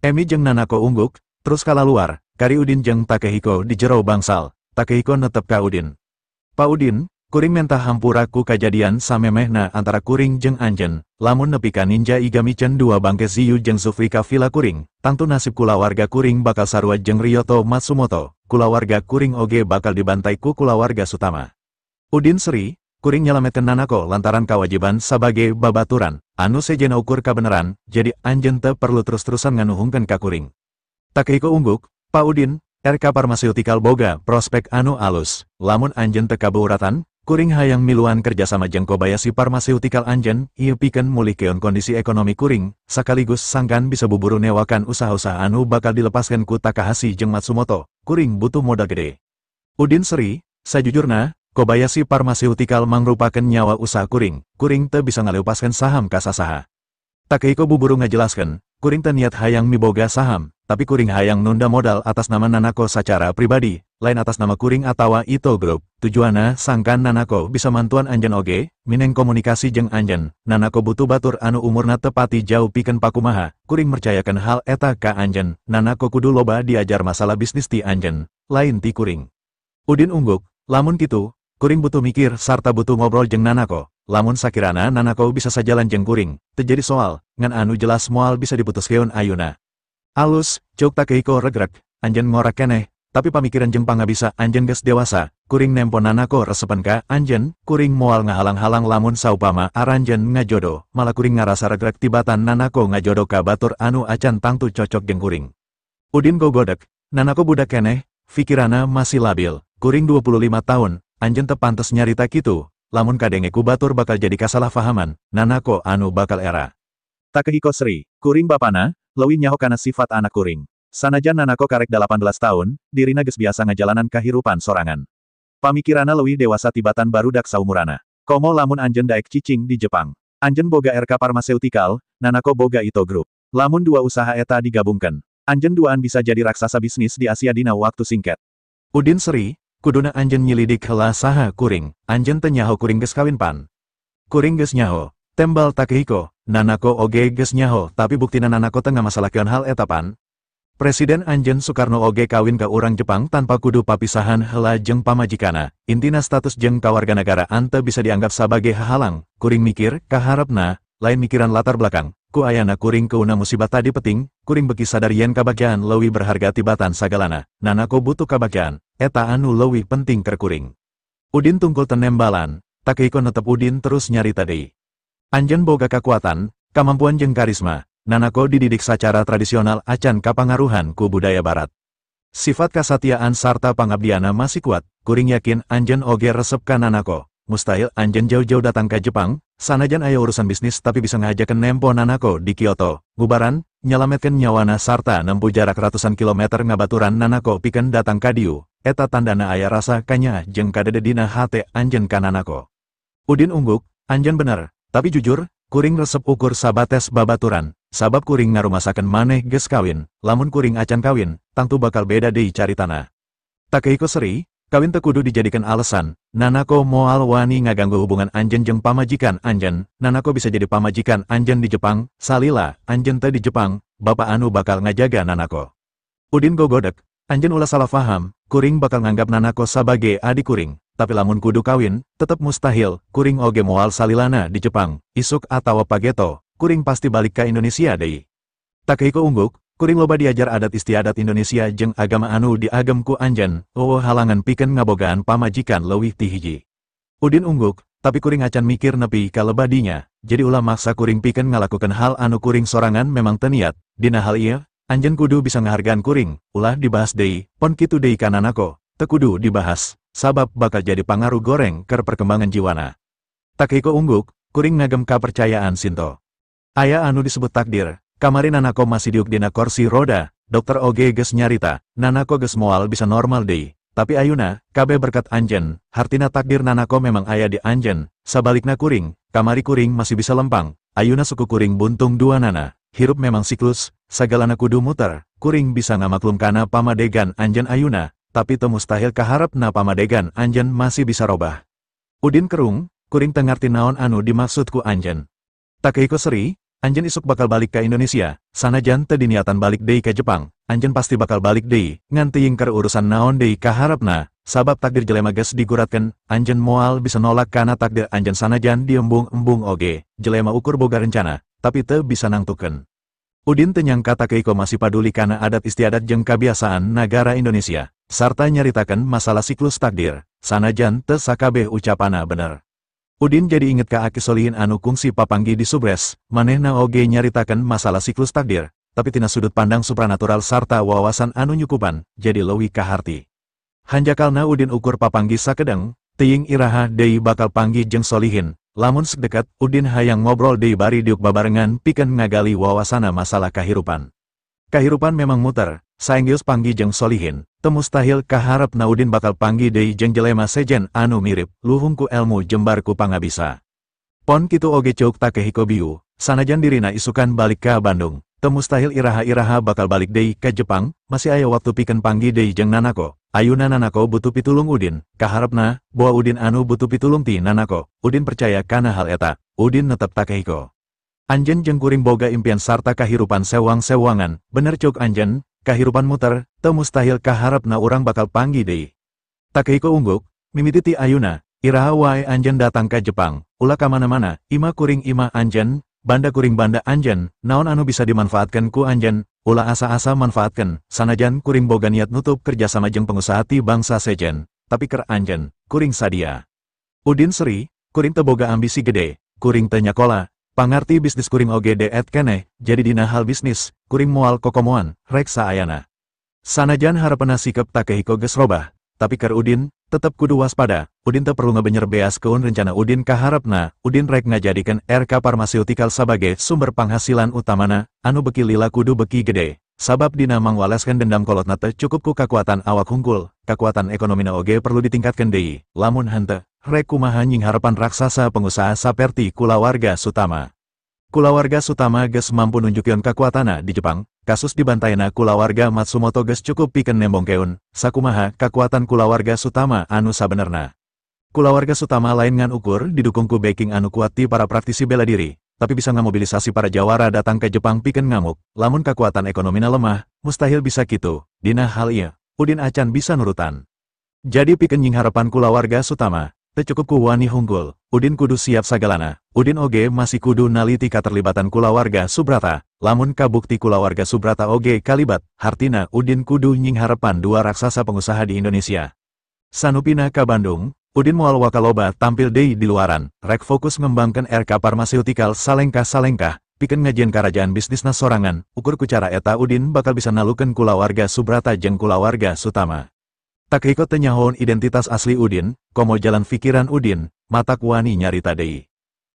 Emi jeung Nanako ungguk, terus kalaluar, kari Udin jeung Takehiko di jero bangsal, Takehiko netep ka Udin. Pa Udin, kuring menta hampura ku kajadian samemehna antara kuring jeung anjeun, lamun nepi ka ninja Igami-chan dua bangke Ziyu jeung Zufri ka villa kuring, tangtu nasib kulawarga kuring bakal sarua jeung Ryoto Matsumoto, kulawarga kuring oge bakal dibantai ku kulawarga Sutama. Udin seri, kuring nyalametkeun Nanako lantaran kawajiban sabage babaturan, anu sejen ukur kabeneran, jadi anjeun teu perlu terus-terusan nganuhungkeun ka kuring. Takehiko ungguk, Pa Udin, RK Pharmaceutical boga prospek anu alus, lamun anjeun teu kabeuratan, kuring hayang miluan kerjasama jeung Kobayashi Pharmaceutical anjeun, ieu pikeun mulihkeun kondisi ekonomi kuring, sakaligus sangkan bisa buburu newakan usaha-usaha anu bakal dilepaskeun ku Takahashi jeung Matsumoto, kuring butuh modal gede. Udin seri, sajujurna, Kobayashi Pharmaceutical mangrupakeun nyawa usaha kuring, kuring teu bisa ngaleupaskeun saham ka sasaha. Takehiko buburu ngajelaskeun, kuring teu niat hayang miboga saham, tapi kuring hayang nunda modal atas nama Nanako sacara pribadi, lain atas nama kuring atawa Ito Group. Tujuana sangkan Nanako bisa mantuan anjeun oge, mineng komunikasi jeung anjeun. Nanako butuh batur anu umurna tepati jauh pikeun pakumaha, kuring mercayakeun hal eta ka anjeun. Nanako kudu loba diajar masalah bisnis ti anjeun, lain ti kuring. Udin ungguk, lamun kitu, kuring butuh mikir sarta butuh ngobrol jeung Nanako. Lamun sakirana Nanako bisa sajalan jeung kuring, teu jadi soal, ngan anu jelas moal bisa diputuskeun ayeuna. Alus, ceuk Takehiko regrek, anjeun ngorak keneh, tapi pamikiran jeung pangabisa anjeun geus dewasa, kuring nempo Nanako resepen ka anjeun, kuring moal ngahalang-halang lamun saupama aranjeun ngajodo, malah kuring ngarasa regrek tibatan Nanako ngajodo ka batur anu acan tangtu cocok jeung kuring. Udin gogodek, Nanako budak keneh, pikirana masih labil, kuring 25 tahun, anjeun teu pantes nyarita kitu, lamun kadenge ku batur bakal jadi kasalahfahaman, Nanako anu bakal era. Takehiko seri, kuring bapana, leuwih nyaho kana sifat anak kuring. Sanajan Nanako karek 18 tahun, dirina geus biasa ngajalanan kahirupan sorangan. Pamikirana leuwih dewasa tibatan barudak saumurana. Komo lamun anjeun daek cicing di Jepang. Anjeun boga RK Pharmaceutical, Nanako boga Ito Group. Lamun dua usaha eta digabungkeun, anjeun duaan bisa jadi raksasa bisnis di Asia dina waktu singkat. Udin seri, kuduna anjeun nyilidik heula saha kuring, anjeun teu nyaho kuring geus kawin pan. Kuring geus nyaho, tembal Takehiko, Nanako oge geus nyaho, tapi buktina Nanako teu ngamasalahkeun hal eta pan. Presiden anjeun Soekarno oge kawin ka urang Jepang tanpa kudu papisahan heula jeung pamajikana, intina status jeung kawarganagaraan teu bisa dianggap sabage hahalang, kuring mikir kaharepna, lain mikiran latar belakang, ku ayana kuring keuna musibah tadi peting, kuring beki sadar yen kabagjaan leuwih berharga tibatan sagalana, Nanako butuh kabagjaan, eta anu leuwih penting keur kuring. Udin tungkul tenembalan, Takehiko netep Udin terus nyarita deui. Anjeun boga kakuatan, kamampuan jeung karisma, Nanako dididik sacara tradisional acan kapangaruhan ku budaya barat. Sifat kasatiaan sarta pangabdiana masih kuat, kuring yakin anjeun oge resep ka Nanako. Mustahil anjeun jauh-jauh datang ka Jepang, sanajan aya urusan bisnis tapi bisa ngajakeun nempo Nanako di Kyoto. Ngubaran, nyalametkeun nyawana sarta nempuh jarak ratusan kilometer ngabaturan Nanako pikeun datang ka dieu. Eta tandana aya rasa kanyaah jeung kadede dina hate anjeun ka Nanako. Udin ungguk, anjeun bener, tapi jujur, kuring resep ukur sabates babaturan, sabab kuring ngarumasakeun maneh geus kawin, lamun kuring acan kawin, tangtu bakal beda deui caritana. Takehiko seri, kawin teu kudu dijadikeun alasan, Nanako moal wani ngaganggu hubungan anjeun jeung pamajikan anjeun, Nanako bisa jadi pamajikan anjeun di Jepang, salila anjeun teu di Jepang, bapa anu bakal ngajaga Nanako. Udin gogodek, anjeun ulah salah faham, kuring bakal nganggap Nanako sabage adik kuring, tapi lamun kudu kawin, tetep mustahil, kuring oge moal salilana di Jepang, isuk atawa pageto, kuring pasti balik ka Indonesia deui. Takehiko ungguk, kuring loba diajar adat istiadat Indonesia jeung agama anu diagem ku anjeun, eueuh halangan pikeun ngabogaan pamajikan leuwih ti hiji. Udin ungguk, tapi kuring acan mikir nepi ka lebadinya, jadi ulah maksa kuring pikeun ngalakukeun hal anu kuring sorangan memang teu niat, dina hal ieu, anjeun kudu bisa ngahargaan kuring, ulah dibahas deui, pon kitu deui ka Nanako, teu kudu dibahas, sabab bakal jadi pangaruh goreng keur perkembangan jiwana. Takehiko ungguk, kuring ngagem kapercayaan Sinto. Aya anu disebut takdir, kamari Nanako masih diuk dina kursi roda, dokter oge geus nyarita, Nanako geus moal bisa normal deui, tapi ayuna, kabeh berkat anjeun, hartina takdir Nanako memang aya di anjeun, sabalikna kuring, kamari kuring masih bisa lempang, ayuna suku kuring buntung dua nana, hirup memang siklus, sagalana kudu muter, kuring bisa ngamaklum kana pamadegan anjeun ayuna, tapi teu mustahil kaharepna pamadegan anjeun masih bisa robah. Udin kerung, kuring teu ngarti naon anu dimaksud ku anjeun. Takehiko seri, Anjeun isuk bakal balik ka Indonesia, sanajan teu diniatan balik deui ka Jepang, anjeun pasti bakal balik deui, ngan teuing keur urusan naon deui kaharepna, sabab takdir jelema geus diguratkeun, anjeun moal bisa nolak kana takdir anjeun sanajan diembung-embung oge, jelema ukur boga rencana, tapi teu bisa nangtukeun. Udin teu nyangka Takehiko masih paduli kana adat istiadat jeung kabiasaan nagara Indonesia, sarta nyaritakeun masalah siklus takdir, sanajan teu sakabeh ucapana bener. Udin jadi inget ka Aki Solihin anu kungsi papanggi di Subres, manehna oge nyaritakeun masalah siklus takdir, tapi tina sudut pandang supranatural sarta wawasan anu nyukupan, jadi leuwih kaharti. Hanjakalna Udin ukur papanggi sakedeng, teuing iraha deui bakal panggih jeung Solihin, lamun sedekat Udin hayang ngobrol deui bari diuk babarengan pikeun ngagali wawasana masalah kahirupan. Kahirupan memang muter, saenggeus panggih jeung Solihin, teu mustahil kaharepna Udin bakal panggih deui jeung jelema sejen anu mirip, luhung ku elmu jembar ku pangabisa. Pon kitu oge ceuk Takehiko biu, sanajan dirina isukan balik ka Bandung, teu mustahil iraha-iraha bakal balik deui ka Jepang, masih aya waktu pikeun panggih deui jeung Nanako. Ayuna Nanako butuh pitulung Udin, kaharepna, boa Udin anu butuh pitulung ti Nanako, Udin percaya kana hal eta, Udin netep Takehiko. Anjeun jeung kuring boga impian sarta kahirupan sewang-sewangan, bener ceuk anjeun, kahirupan muter, teu mustahil kaharepna urang bakal panggih deui. Takehiko ungguk, mimiti ti ayuna, iraha wae anjeun datang ka Jepang, ulah ka mana-mana, imah kuring imah anjeun, banda kuring banda anjeun, naon anu bisa dimanfaatkeun ku anjeun, ulah asa-asa manfaatkeun, sanajan kuring boga niat nutup kerjasama jeung pengusaha ti bangsa sejen, tapi keur anjeun, kuring sadia. Udin seri, kuring teu boga ambisi gede, kuring teu nyakola, pangarti bisnis kuring oge deet keneh, jadi dina hal bisnis, kuring moal kokomoan, rek saayana. Sanajan harepna sikep Takehiko geus robah, tapi keur Udin, tetep kudu waspada, Udin teu perlu ngebenyer beaskeun rencana Udin kaharepna, Udin rek ngajadikeun RK Pharmaceutical sabagai sumber panghasilan utamana, anu beki lila kudu beki gede, sabab dina mangwaleskeun dendam kolotna teu cukup ku kakuatan awak hungkul, kakuatan ekonomina oge perlu ditingkatkeun deui, lamun henteu, rek kumaha nyingharepan raksasa pengusaha saperti kulawarga Sutama. Kulawarga Sutama geus mampu nunjukkeun kakuatana di Jepang, kasus dibantayna kulawarga Matsumoto geus cukup pikeun nembongkeun, sakumaha kakuatan kulawarga Sutama anu sabenerna. Kulawarga Sutama lain ngan ukur didukung ku backing anu kuat ti para praktisi bela diri, tapi bisa ngamobilisasi para jawara datang ke Jepang pikeun ngamuk, lamun kakuatan ekonomina lemah, mustahil bisa kitu, dina hal ieu, Udin acan bisa nurutan. Jadi pikeun nyingharepan kulawarga Sutama, teu cukup ku wani hunggul, Udin kudu siap sagalana, Udin oge masih kudu naliti katerlibatan kulawarga Subrata, lamun kabukti kulawarga Subrata oge kalibat, hartina Udin kudu nyingharepan dua raksasa pengusaha di Indonesia. Sanupina ka Bandung, Udin moal wakaloba tampil deui di luaran, rek fokus ngembangkeun RK Pharmaceutical salengkah-salengkah, pikeun ngajieun karajaan bisnisna sorangan, ukur ku cara eta Udin bakal bisa nalukeun kulawarga Subrata jeung kulawarga Sutama. Takehiko teu nyahoon identitas asli Udin, komo jalan pikiran Udin, matak wani nyarita deui.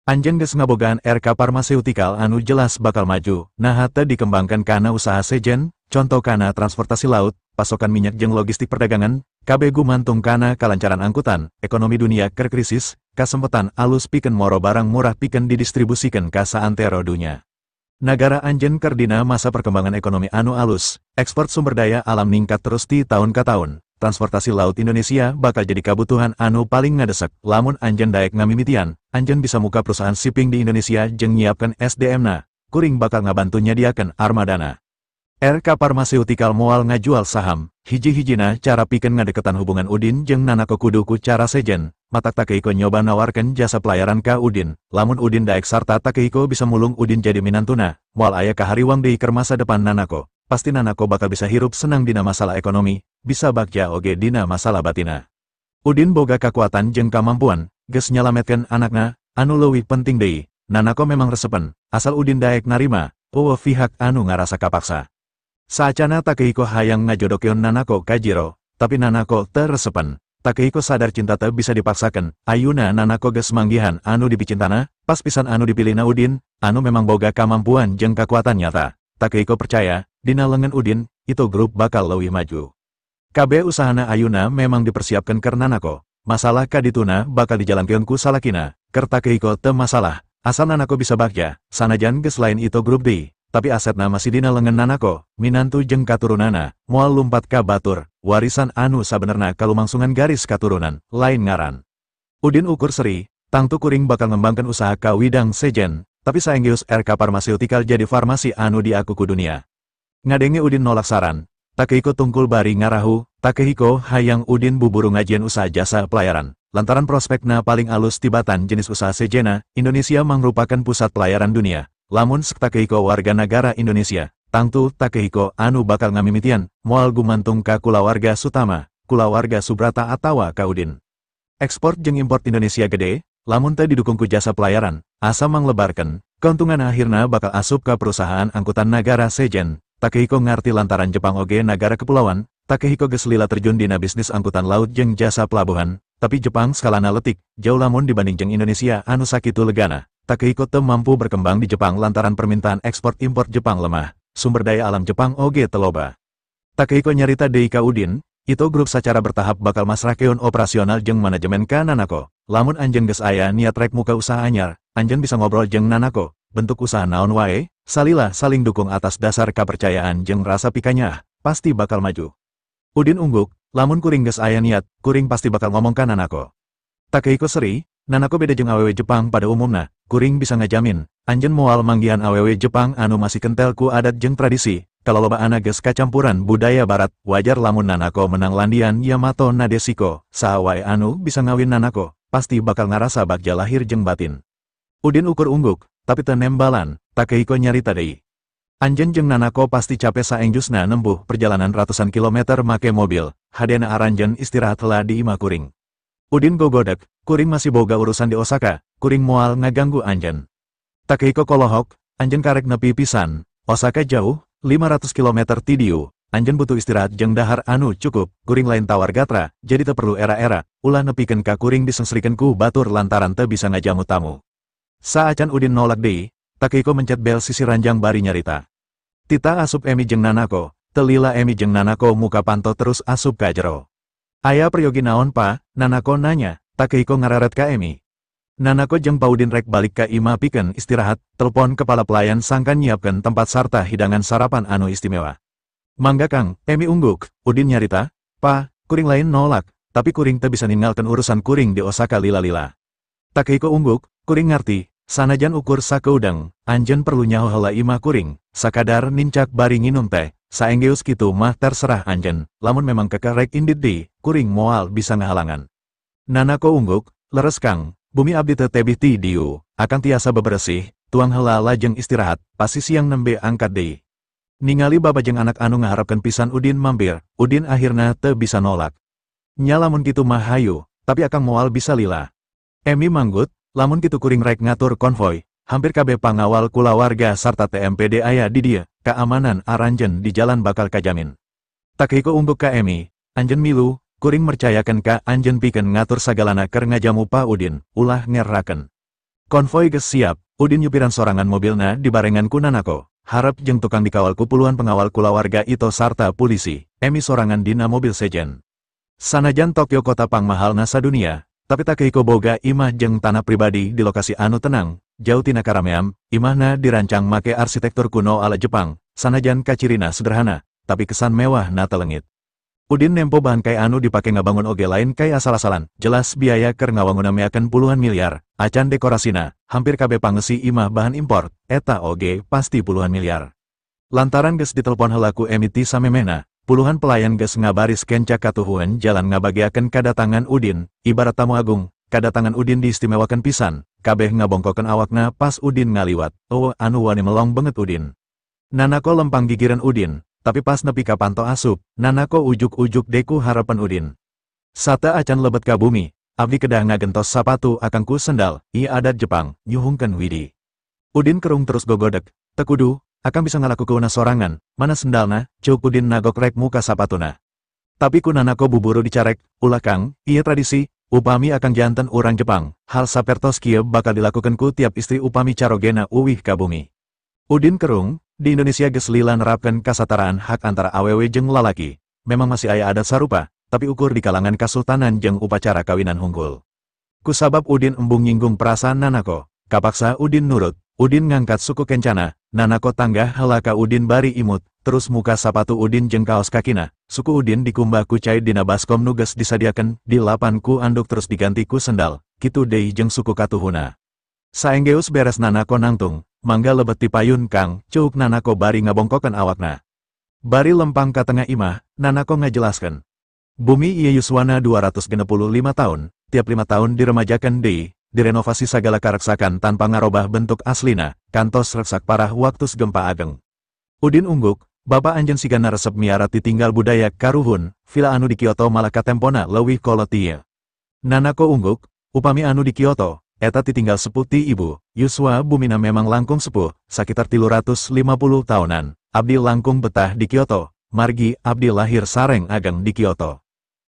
Anjeun geus ngabogaan RK Pharmaceutical anu jelas bakal maju, naha teu dikembangkeun kana usaha sejen, contoh kana transportasi laut, pasokan minyak jeung logistik perdagangan, kabeh gumantung kana kalancaran angkutan, ekonomi dunia keur krisis, kasempetan alus pikeun moro barang murah pikeun didistribusikeun ka saantero dunya. Nagara anjeun keur dina masa perkembangan ekonomi anu alus, ekspor sumber daya alam ningkat terus ti tahun ka tahun. Transportasi laut Indonesia bakal jadi kabutuhan anu paling ngadesek, lamun anjeun daek ngamimitian, anjeun bisa muka perusahaan shipping di Indonesia jeung nyiapkeun SDM-na, kuring bakal ngabantu nyadiakeun armadana. RK Pharmaceutical moal ngajual saham, hiji-hijina cara pikeun ngadeketan hubungan Udin jeung Nanako kudu ku cara sejen, matak Takehiko nyoba nawarkeun jasa pelayaran ka Udin, lamun Udin daek sarta Takehiko bisa mulung Udin jadi minantuna, moal aya kahariwang deui keur masa depan Nanako, pasti Nanako bakal bisa hirup senang dina masalah ekonomi, bisa bagja oge dina masalah batina. Udin boga kakuatan jeung kamampuan, geus nyalametkeun anakna, anu leuwih penting deui, Nanako memang resepen, asal Udin daek narima, eueuh pihak anu ngarasa kapaksa. Saacana Takehiko hayang ngajodokeun Nanako ka Jiro, tapi Nanako teu resepen. Takehiko sadar cinta teu bisa dipaksakeun, ayuna Nanako geus manggihan anu dipicintana, pas pisan anu dipilihna Udin, anu memang boga kamampuan jeung kakuatan nyata. Takehiko percaya, dina lengan Udin, itu grup bakal leuwih maju. Kabeh usahana ayuna memang dipersiapkan keur Nanako. Masalah kadituna bakal dijalankeun ku salakina, keur Takehiko teu masalah, asal Nanako bisa bagja, sanajan geus lain itu grup deui, tapi asetna masih dina lengan Nanako, minantu jeung katurunana, moal lumpat ka batur, warisan anu sabenerna kalumangsungan garis katurunan, lain ngaran. Udin ukur seri, tangtu kuring bakal ngembangkeun usaha ka widang sejen, tapi saenggeus RK Pharmaceutical jadi farmasi anu diaku ku dunia. Ngadenge Udin nolak saran, Takehiko tungkul bari ngarahu, Takehiko hayang Udin buburu ngajieun usaha jasa pelayaran. Lantaran prospekna paling alus tibatan jenis usaha sejena, Indonesia mangrupakan pusat pelayaran dunia. Lamun sek Takehiko warga nagara Indonesia, tangtu Takehiko anu bakal ngamimitian, moal gumantung ka kulawarga Sutama, kulawarga Subrata atawa ka Udin. Ekspor jeung import Indonesia gede, lamun teu didukung ku jasa pelayaran, asa manglebarkeun, keuntungan akhirna bakal asup ka perusahaan angkutan nagara sejen. Takehiko ngarti lantaran Jepang oge nagara kepulauan, Takehiko geus lila terjun dina bisnis angkutan laut jeung jasa pelabuhan, tapi Jepang skalana letik, jauh lamun dibanding jeung Indonesia anu sakitu legana. Takehiko teu mampu berkembang di Jepang lantaran permintaan ekspor impor Jepang lemah, sumber daya alam Jepang oge teu loba. Takehiko nyarita deui ka Udin, Ito Group sacara bertahap bakal masrahkeun operasional jeung manajemen ka Nanako. Lamun anjeun geus aya niat rek muka usaha anyar, anjeun bisa ngobrol jeung Nanako, bentuk usaha naon wae, salila saling dukung atas dasar kepercayaan jeung rasa pikanyaah, pasti bakal maju. Udin ungguk, lamun kuring geus aya niat, kuring pasti bakal ngomong ka Nanako. Takehiko seri, Nanako beda jeung awewe Jepang pada umumna, kuring bisa ngajamin, anjeun moal manggihan awewe Jepang anu masih kentel ku adat jeung tradisi, kalolobaanna geus kacampuran budaya barat, wajar lamun Nanako menang landian Yamato Nadeshiko, saha wae anu bisa ngawin Nanako, pasti bakal ngarasa bagja lahir jeung batin. Udin ukur ungguk, tapi teu nembalan, Takehiko nyarita deui. Anjeun jeung Nanako pasti capek saengjusna nempuh perjalanan ratusan kilometer make mobil, hadena aranjeun istirahat heula di imah kuring. Udin gogodek, kuring masih boga urusan di Osaka, kuring moal ngaganggu anjeun. Takehiko kolohok, anjeun karek nepi pisan, Osaka jauh, 500 km ti dieu, anjeun butuh istirahat jeung dahar anu cukup, kuring lain tawar gatra, jadi teu perlu era-era, ulah nepikeun ka kuring disengsrikeun ku batur lantaran teu bisa ngajamu tamu. Saacan Udin nolak deui, Takehiko mencet bel sisi ranjang bari nyarita. Tita asup Emi jeung Nanako, telila Emi jeung Nanako muka panto terus asup ka jero. Aya peryogi naon pa, Nanako nanya, Takehiko ngararet ka Emi. Nanako jeung Paudin rek balik ka imah pikeun istirahat, telepon kepala pelayan sangkan nyiapkeun tempat sarta hidangan sarapan anu istimewa. Mangga Kang, Emi ungguk, Udin nyarita, pa, kuring lain nolak, tapi kuring teu bisa ninggalkeun urusan kuring di Osaka lila-lila. Takehiko ungguk, kuring ngarti, sanajan ukur sakeudang, anjeun perlu nyaho heula imah kuring, sakadar nincak bari nginum teh, saenggeus kitu mah terserah anjeun, lamun memang kekeh rek indit deui, kuring moal bisa ngahalangan. Nanako ungguk, leres Kang, bumi abdi teu tebih ti dieu, akang tiasa beberesih, tuang heula lajeng istirahat, pasti siang nembe angkat deui. Ningali bapa jeung anak anu ngaharepkeun pisan Udin mampir, Udin akhirna teu bisa nolak. Nya lamun kitu mah hayu, tapi akang moal bisa lila. Emi manggut, lamun kitu kuring rek ngatur konvoi, hampir kabeh pangawal kulawarga sarta TMPD aya di dieu, keamanan aranjeun di jalan bakal kajamin. Takehiko ungguk ka Emi, anjeun milu, kuring mercayakeun ka anjeun pikeun ngatur sagalana keur ngajamu Pa Udin, ulah ngerakeun. Konvoi geus siap, Udin nyupiran sorangan mobilna dibarengan ku Nanako, harap jeung tukang dikawal ku puluhan pengawal kulawarga Ito sarta polisi, Emi sorangan dina mobil sejen. Sanajan Tokyo kota pangmahalna sadunia, tapi Takehiko boga imah jeung tanah pribadi di lokasi anu tenang, jauh tina karameam, imahna dirancang make arsitektur kuno ala Jepang, sanajan kacirina sederhana, tapi kesan mewah na telengit. Udin nempo bahan kai anu dipake ngabangun oge lain kai asal-asalan, jelas biaya keur ngawangunna meakeun puluhan miliar, acan dekorasina, hampir kabeh pangesi imah bahan impor, eta oge pasti puluhan miliar. Lantaran geus ditelepon heula ku Emi ti samemehna, puluhan pelayan geus ngabaris kenca katuhuen jalan ngabagiakeun kadatangan Udin, ibarat tamu agung, kadatangan Udin diistimewakeun pisan, kabeh ngabongkokeun awakna pas Udin ngaliwat, eueuh anu wani melong banget Udin. Nanako lempang gigireun Udin, tapi pas nepi ka panto asup, Nanako ujuk-ujuk deku harapan Udin. Sata acan lebet ka bumi, abdi kedah ngagentos sapatu akang ku sendal, ieu adat Jepang, nyuhungkeun widi. Udin kerung terus gogodek, teu kudu, akang bisa ngalakukeunna sorangan, mana sendalna, ceuk Udin nagok rek muka sapatuna. Tapi ku Nanako buburu dicarek, ulah Kang, ieu tradisi, upami akang janten urang Jepang, hal sapertos kieu bakal dilakukeun ku tiap istri upami carogena uwih ka bumi. Udin kerung, di Indonesia geus lila nerapkeun kasataraan hak antara awewe jeung lalaki, memang masih aya adat sarupa, tapi ukur di kalangan kasultanan jeung upacara kawinan hungkul. Kusabab Udin embung nyinggung perasaan Nanako, kapaksa Udin nurut, Udin ngangkat suku kencana, Nanako tanggah heula ka Udin bari imut, terus muka sapatu Udin jeung kaos kakina, suku Udin dikumbah ku cai dina baskom nu geus disadiakeun, dilapan ku anduk terus diganti ku sendal, kitu deui jeung suku katuhuna. Saenggeus beres Nanako nangtung, mangga lebet ti payun Kang, ceuk Nanako bari ngabongkokeun awakna. Bari lempang ka tengah imah, Nanako ngajelaskeun. Bumi ieu yuswana 265 tahun, tiap 5 tahun diremajakan deui, direnovasi sagala kareksakan tanpa ngarobah bentuk aslina, kantos reksak parah waktu gempa ageng. Udin ungguk, Bapak anjeun sigana resep miara titinggal budaya karuhun, vila anu di Kyoto malah katempona leuwih kolot ieu. Nanako ungguk, upami anu di Kyoto, eta titinggal sepuh ti ibu, yuswa bumina memang langkung sepuh, sakitar 350 tahunan, abdi langkung betah di Kyoto, margi abdi lahir sareng ageng di Kyoto.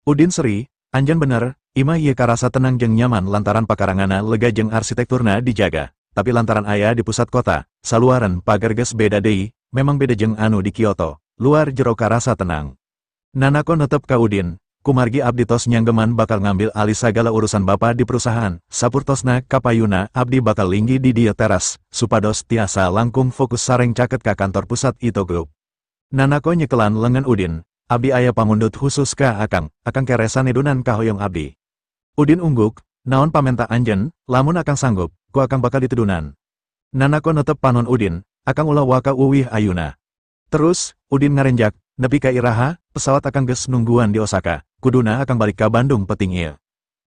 Udin seri, anjeun bener, imah ieu karasa tenang jeung nyaman lantaran pakarangana lega jeung arsitekturna dijaga, tapi lantaran aya di pusat kota, saluaran pagar geus beda deui, memang beda jeung anu di Kyoto, luar jero karasa tenang. Nanako netep ka Udin, kumargi abdi tos nyanggeman bakal ngambil alih sagala urusan bapa di perusahaan, sapurtosna kapayuna abdi bakal linggi di dieu teras, supados tiasa langkung fokus sareng caket ka kantor pusat Ito Group. Nanako nyekelan lengan Udin, abdi aya pamundut khusus ka akang, akang keresa nedunan kahoyong abdi. Udin ungguk, naon pamenta anjeun, lamun akang sanggup, ku akang bakal ditedunan. Nanako netep panon Udin, akang ulah waka uwih ayuna. Terus, Udin ngarenjak, nepi ka iraha, pesawat akang geus nungguan di Osaka, kuduna akang balik ka Bandung peting ieu.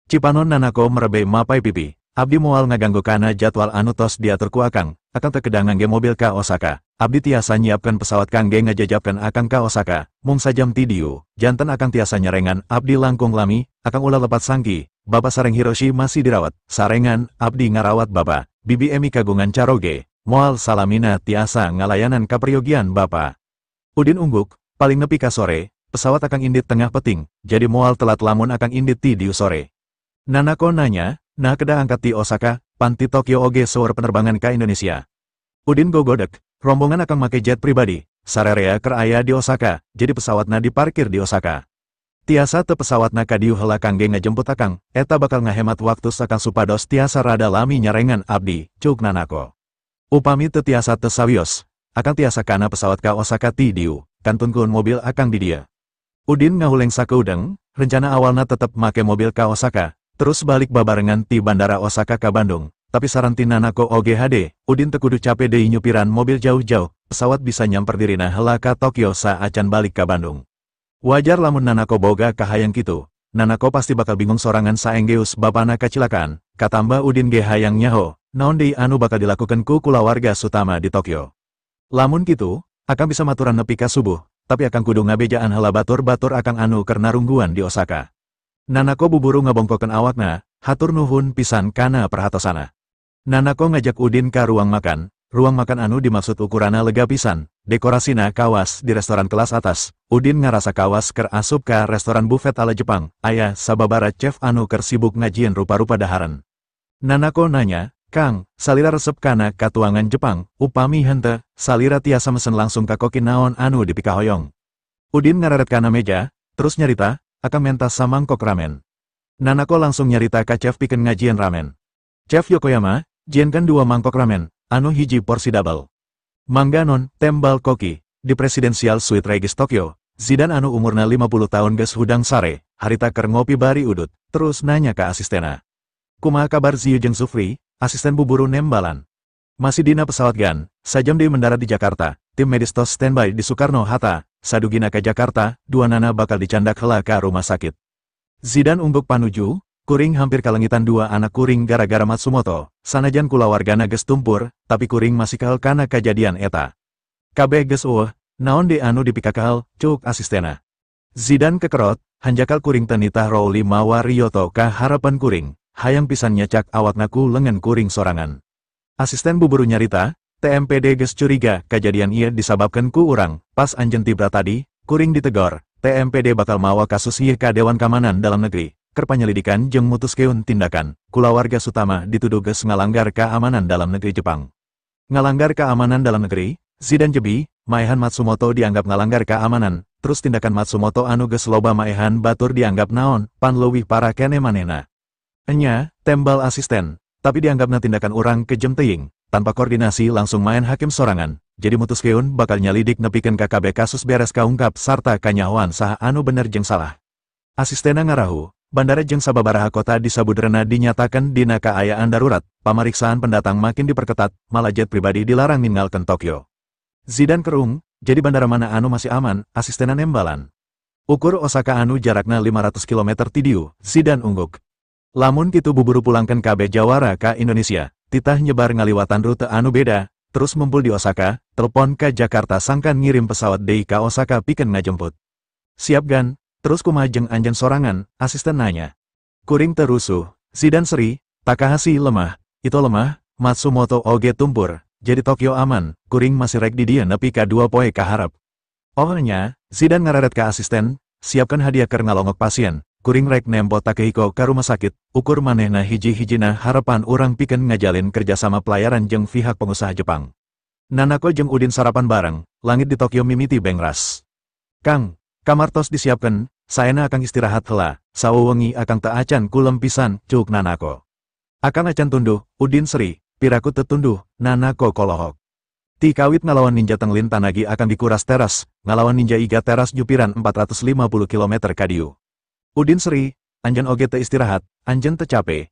Cipanon Nanako merebe mapai pipi, abdi moal ngaganggu kana jadwal anu tos diatur ku akang, akang teu kedah ngangge mobil ka Osaka, abdi tiasa nyiapkeun pesawat kangge ngajajabkeun akang ka Osaka, mung sajam ti dieu, janten akang tiasa nyarengan abdi langkung lami, akang ulah lepat sangki, bapa sareng Hiroshi masih dirawat, sarengan abdi ngarawat bapa, bibi Emi kagungan caroge, moal salamina tiasa ngalayanan kaperyogian bapa. Udin ungguk, paling nepi ka sore, pesawat akang indit tengah peting, jadi moal telat lamun akang indit ti dieu sore. Nanako nanya, nah kedah angkat ti Osaka, pan ti Tokyo oge seueur penerbangan ka Indonesia. Udin gogodek, rombongan akang make jet pribadi, sarerea keur aya di Osaka, jadi pesawatna diparkir di Osaka. Tiasa teu pesawatna ka dieu heula kangge ngajemput akang, eta bakal ngahemat waktu akang supados tiasa rada lami nyarengan abdi, ceuk Nanako. Upami teu tiasa teu sawios, akang tiasa kana pesawat ka Osaka ti dieu, kantunkeun mobil akang di dieu. Udin ngahuleng sakeudeng, rencana awalna tetep make mobil ka Osaka, terus balik babarengan ti bandara Osaka ka Bandung, tapi saran ti Nanako oge hade, Udin teu kudu cape deui nyupiran mobil jauh-jauh, pesawat bisa nyamper dirina heula ka Tokyo saacan balik ka Bandung. Wajar lamun Nanako boga kahayang kitu, Nanako pasti bakal bingung sorangan saenggeus bapana kacilakaan, katamba Udin ge hayang nyaho, naon deui anu bakal dilakukeun ku kulawarga Sutama di Tokyo. Lamun kitu, akang bisa maturan nepi ka subuh, tapi akang kudu ngabejaan heula batur-batur akang anu keur narungguan di Osaka. Nanako buburu ngabongkokeun awakna, hatur nuhun pisan kana perhatosana. Nanako ngajak Udin ka ruang makan anu dimaksud ukurana lega pisan, dekorasina kawas di restoran kelas atas. Udin ngarasa kawas keur asup ka restoran buffet ala Jepang, aya sababara chef anu keur sibuk ngajieun rupa-rupa dahareun. Nanako nanya, Kang, salira resep kana katuangan Jepang, upami henteu, salira tiasa mesen langsung ka koki naon anu dipikahoyong. Udin ngareret kana meja, terus nyarita, akang menta samangkok ramen. Nanako langsung nyarita ka chef pikeun ngajieun ramen. Chef Yokoyama, jienkeun 2 mangkok ramen, anu hiji porsi double. Mangga non, tembal koki, di Presidensial Suite Regis Tokyo, Zidan anu umurna 50 tahun geus hudang sare, harita keur ngopi bari udut, terus nanya ka asistena. Kumaha kabar Ziyu jeung Sufri? Asisten buburu nembalan. Masih dina pesawat gan, sajam deui mendarat di Jakarta, tim medis tos standby di Soekarno-Hatta, sadugina ka Jakarta, dua nana bakal dicandak heula ka rumah sakit. Zidan ungguk panuju, kuring hampir kalengitan 2 anak kuring gara-gara Matsumoto, sanajan kulawargana geus tumpur, tapi kuring masih kehel kana kajadian eta. Kabeh geus eueuh, naon deui anu dipikakehel, cuk asistena. Zidan kekerot, hanjakal kuring teu nitah Rowli mawa Ryoto ka harapan kuring. Hayang pisan nyecak awakna ku lengan kuring sorangan. Asisten buburu nyarita, TMPD geus curiga kajadian ieu disababkeun ku urang, pas anjeun tibra tadi, kuring ditegor, TMPD bakal mawa kasus ieu ka Dewan Keamanan Dalam Negeri, keur panyelidikan jeung mutuskeun tindakan, kulawarga Sutama dituduh geus ngalanggar keamanan dalam negeri Jepang. Ngalanggar keamanan dalam negeri, Zidan jebi, maehan Matsumoto dianggap ngalanggar keamanan, terus tindakan Matsumoto anu geus loba maehan batur dianggap naon, pan leuwih parah kene manehna. Enya, tembal asisten, tapi dianggapna tindakan urang kejem teuing, tanpa koordinasi langsung main hakim sorangan, jadi mutuskeun bakal nyalidik nepikeun ka kabeh kasus beres kaungkap sarta kanyahoan saha anu bener jeung salah. Asistena ngarahu, Bandara jeung sababaraha kota di sabudeureunna dinyatakan dina kaayaan darurat, pamariksaan pendatang makin diperketat, malah jet pribadi dilarang ninggalkeun Tokyo. Zidan kerung, jadi bandara mana anu masih aman, asistenna nembalan. Ukur Osaka anu jarakna 500 km ti dieu, Zidan ungguk. Lamun kitu buburu pulangkeun kabeh jawara ka Indonesia, titah nyebar ngaliwatan rute anu beda, terus mumpul di Osaka, telepon ke Jakarta sangkan ngirim pesawat deui ka Osaka pikeun ngajemput. Siap Gan, terus kumaha jeung anjeun sorangan, asisten nanya. Kuring teu rusuh, Zidan seri, Takahashi lemah, Ito lemah, Matsumoto oge tumpur, jadi Tokyo aman, kuring masih rek di dieu nepi ka 2 poe kaharep. Oh nya, Zidan ngareret ka asisten, siapkan hadiah keur ngalongok pasien, kuring rek nempo Takehiko ka rumah sakit, ukur manehna hiji-hijina harapan urang pikeun ngajalin kerjasama pelayaran jeung pihak pengusaha Jepang. Nanako jeung Udin sarapan bareng, langit di Tokyo mimiti bengras. Kang, kamar tos disiapkan, saena akang istirahat heula, sawewengi akang teu acan kulem pisan, cuk Nanako. Akang acan tunduh, Udin seri, piraku teu tunduh, Nanako kolohok. Ti kawit ngalawan ninja Tenglin tanagi akang dikuras teras, ngalawan ninja Iga teras nyupiran 450 km ka dieu. Udin seri, anjeun oge teu istirahat, anjeun teu cape.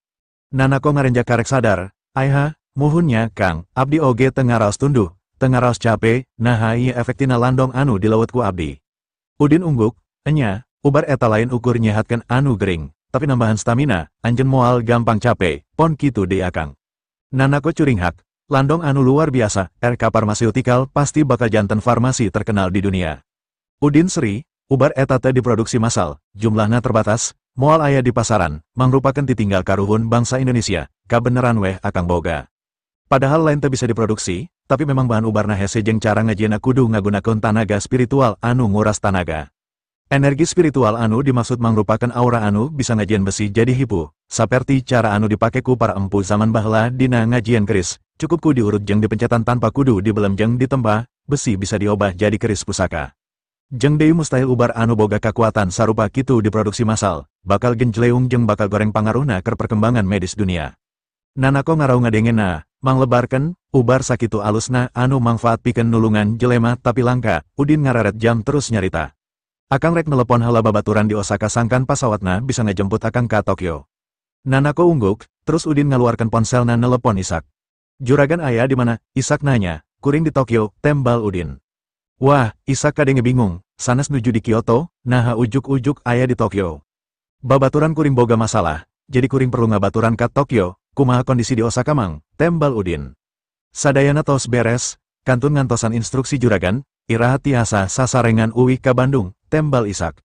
Nanako ngarenjak karek sadar, ayha, muhun nya Kang, abdi oge teu ngaraos tunduh, teu ngaraos cape, naha ieu efektina landong anu dilewet ku abdi. Udin ungguk, enya, ubar eta lain ukur nyehatkeun anu gering, tapi nambahan stamina, anjeun moal gampang cape, pon kitu deui akang. Nanako curinghak, landong anu luar biasa, RK Pharmaceutical pasti bakal janten farmasi terkenal di dunia. Udin seri, ubar eta teh diproduksi massal, jumlahna terbatas, moal aya di pasaran, mangrupakeun titinggal karuhun bangsa Indonesia, kabeneran weh akang boga. Padahal lain teu bisa diproduksi, tapi memang bahan ubarna hese jeung cara ngajieunna kudu ngagunakeun tanaga spiritual anu nguras tanaga. Energi spiritual anu dimaksud mangrupakeun aura anu bisa ngajieun besi jadi hipu, saperti cara anu dipake ku para empu zaman baheula dina ngajieun keris, cukup ku diurut jeung dipencetan tanpa kudu dibelem jeung ditempa, besi bisa diobah jadi keris pusaka. Jeung deui mustahil ubar anu boga kakuatan sarupa kitu diproduksi massal, bakal genjleung jeung bakal goreng pangaruhna keur perkembangan medis dunia. Nanako ngarau ngadengena, manglebarkeun, ubar sakitu alusna anu mangfaat pikeun nulungan jelema tapi langka, Udin ngararet jam terus nyarita. Akang rek nelepon heula babaturan di Osaka sangkan pasawatna bisa ngejemput akang ka Tokyo. Nanako ungguk, terus Udin ngaluarkeun ponselna nelepon Isak. Juragan aya di mana? Isak nanya, kuring di Tokyo, tembal Udin. Wah, Isak kadenge bingung, sanes nuju di Kyoto, naha ujuk-ujuk aya di Tokyo. Babaturan kuring boga masalah, jadi kuring perlu ngabaturan ka Tokyo, kumaha kondisi di Osaka mang, tembal Udin. Sadayana tos beres, kantun ngantosan instruksi juragan, iraha tiasa sasarengan uwi ka Bandung, tembal Isak.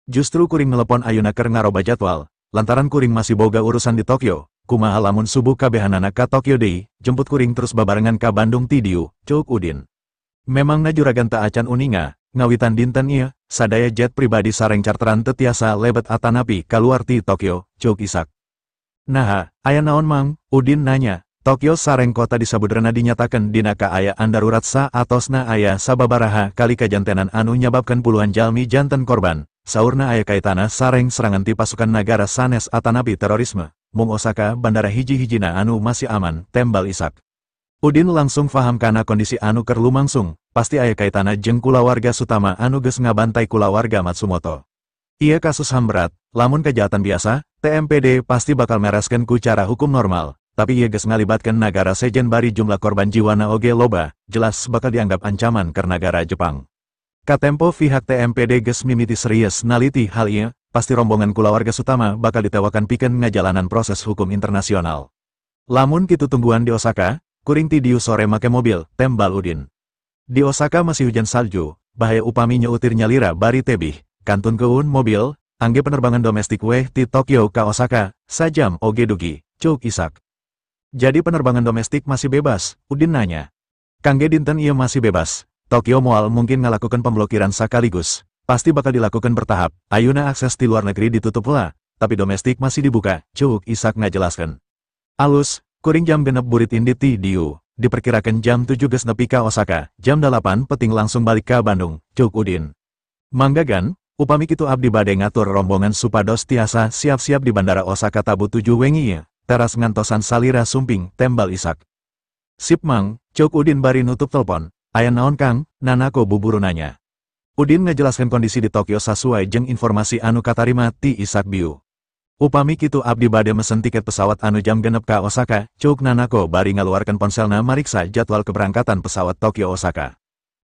Justru kuring nelepon ayeuna keur ngaroba jadwal, lantaran kuring masih boga urusan di Tokyo, kumaha lamun subuh kabehanana ka Tokyo deui, jemput kuring terus babarengan ka Bandung ti dieu, cuk Udin. Memangna juragan teu acan uninga, ngawitan dinten ieu, sadaya jet pribadi sareng charteran teu tiasa lebet atanapi kaluar ti Tokyo, cuk Isak. Naha, aya naon mang? Udin nanya. Tokyo sareng kota di sabudeureunna dinyatakeun dina kaayaan darurat saatosna aya sababaraha kali kajantenan anu nyababkeun puluhan jalmi janten korban, saurna aya kaitana sareng serangan ti pasukan nagara sanes atanapi terorisme, mung Osaka bandara hiji-hijina anu masih aman, tembal Isak. Udin langsung faham kana kondisi anu keur lumangsung, pasti aya kaitana jeung kulawarga Sutama anu geus ngabantai kulawarga Matsumoto. Ieu kasus HAM berat, lamun kejahatan biasa, TMPD pasti bakal mereskeun ku cara hukum normal, tapi ieu geus ngalibatkeun nagara sejen bari jumlah korban jiwana oge loba, jelas bakal dianggap ancaman keur nagara Jepang. Katempo pihak TMPD geus mimiti serius naliti hal ieu, pasti rombongan kulawarga Sutama bakal ditewakan pikeun ngajalanan proses hukum internasional. Lamun kitu tungguan di Osaka, kuring ti dieu sore make mobil, tembal Udin. Di Osaka masih hujan salju, bahaya upami nyeutir nyalira bari tebih, kantun keun mobil, angge penerbangan domestik weh ti Tokyo ka Osaka, sajam oge dugi, cuk Isak. Jadi penerbangan domestik masih bebas, Udin nanya. Kangge dinten ieu masih bebas, Tokyo moal mungkin ngalakukan pemblokiran sekaligus, pasti bakal dilakukan bertahap, ayeuna akses di luar negeri ditutup pula, tapi domestik masih dibuka, cuk Isak ngajelaskeun. Alus, kuring jam 6 burit indit ti dieu, diperkirakan jam 7 geus nepi ka Osaka, jam 8 peting langsung balik ka Bandung, cuk Udin. Manggagan, upami kitu abdi bade ngatur rombongan supados tiasa siap-siap di bandara Osaka tabuh 7 wengi ieu, teras ngantosan salira sumping, tembal Isak. Sip mang, cuk Udin bari nutup telepon, aya naon Kang, Nanako buburu nanya. Udin ngajelaskan kondisi di Tokyo sasuai jeung informasi anu katarima ti Isak Biu. Upami kitu abdi bade mesen tiket pesawat anu jam 6 ka Osaka, cuk Nanako bari ngaluarkeun ponselna mariksa jadwal keberangkatan pesawat Tokyo Osaka.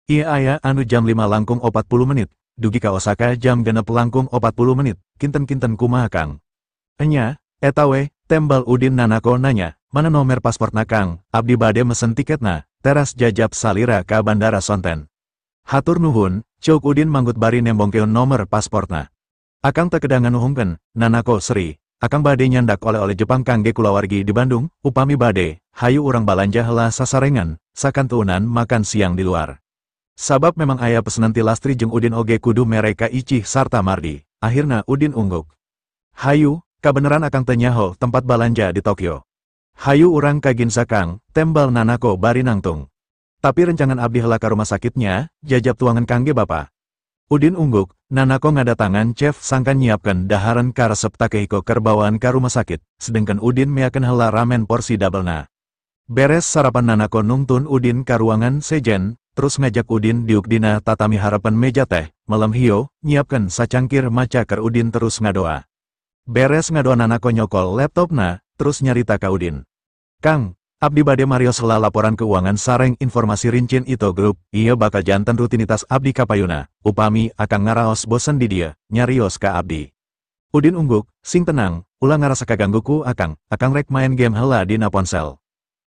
Ieu aya anu jam 5:40, dugi ka Osaka jam 6:40, kinten-kinten kumaha Kang? Enya, eta we, tembal Udin. Nanako nanya, mana nomer pasportna Kang, abdi bade mesen tiketna, teras jajab salira ka bandara sonten. Hatur nuhun, cuk Udin manggut bari nembongkeun nomer pasportna. Akang teu kedah nganuhungkeun, Nanako seri, akang bade nyandak oleh-oleh Jepang kangge kulawargi di Bandung, upami bade, hayu urang balanja heula sasarengan, sakantunan makan siang di luar. Sabab memang aya pesenan ti Lastri jeung Udin oge kudu mereka Icih sarta Mardi, akhirna Udin ungguk. Hayu, kabeneran akang teu nyaho tempat balanja di Tokyo. Hayu urang ka Ginza Kang, tembal Nanako bari nangtung. Tapi rencangan abdi heula ka rumah sakitnya, jajab tuangan kangge bapa. Udin ungguk, Nanako ngadatangan chef sangkan nyiapkan daharan karesep Takehiko keur bawaan ka rumah sakit, sedangkan Udin meakeun heula ramen porsi double-na. Beres sarapan Nanako nungtun Udin ka ruangan sejen, terus ngajak Udin diuk dina tatami harapan meja teh, melem hio, nyiapkan sacangkir maca keur Udin terus ngadoa. Beres ngadoa Nanako nyokol laptopna, terus nyarita ka Udin. Kang, abdi bade marios heula laporan keuangan sareng informasi rincin Ito Group, ieu bakal janten rutinitas abdi kapayuna, upami akang ngaraos bosen di dieu, nyarios ka abdi. Udin ungguk, sing tenang, ulah ngarasa kaganggu ku akang, akang rek main game heula dina ponsel.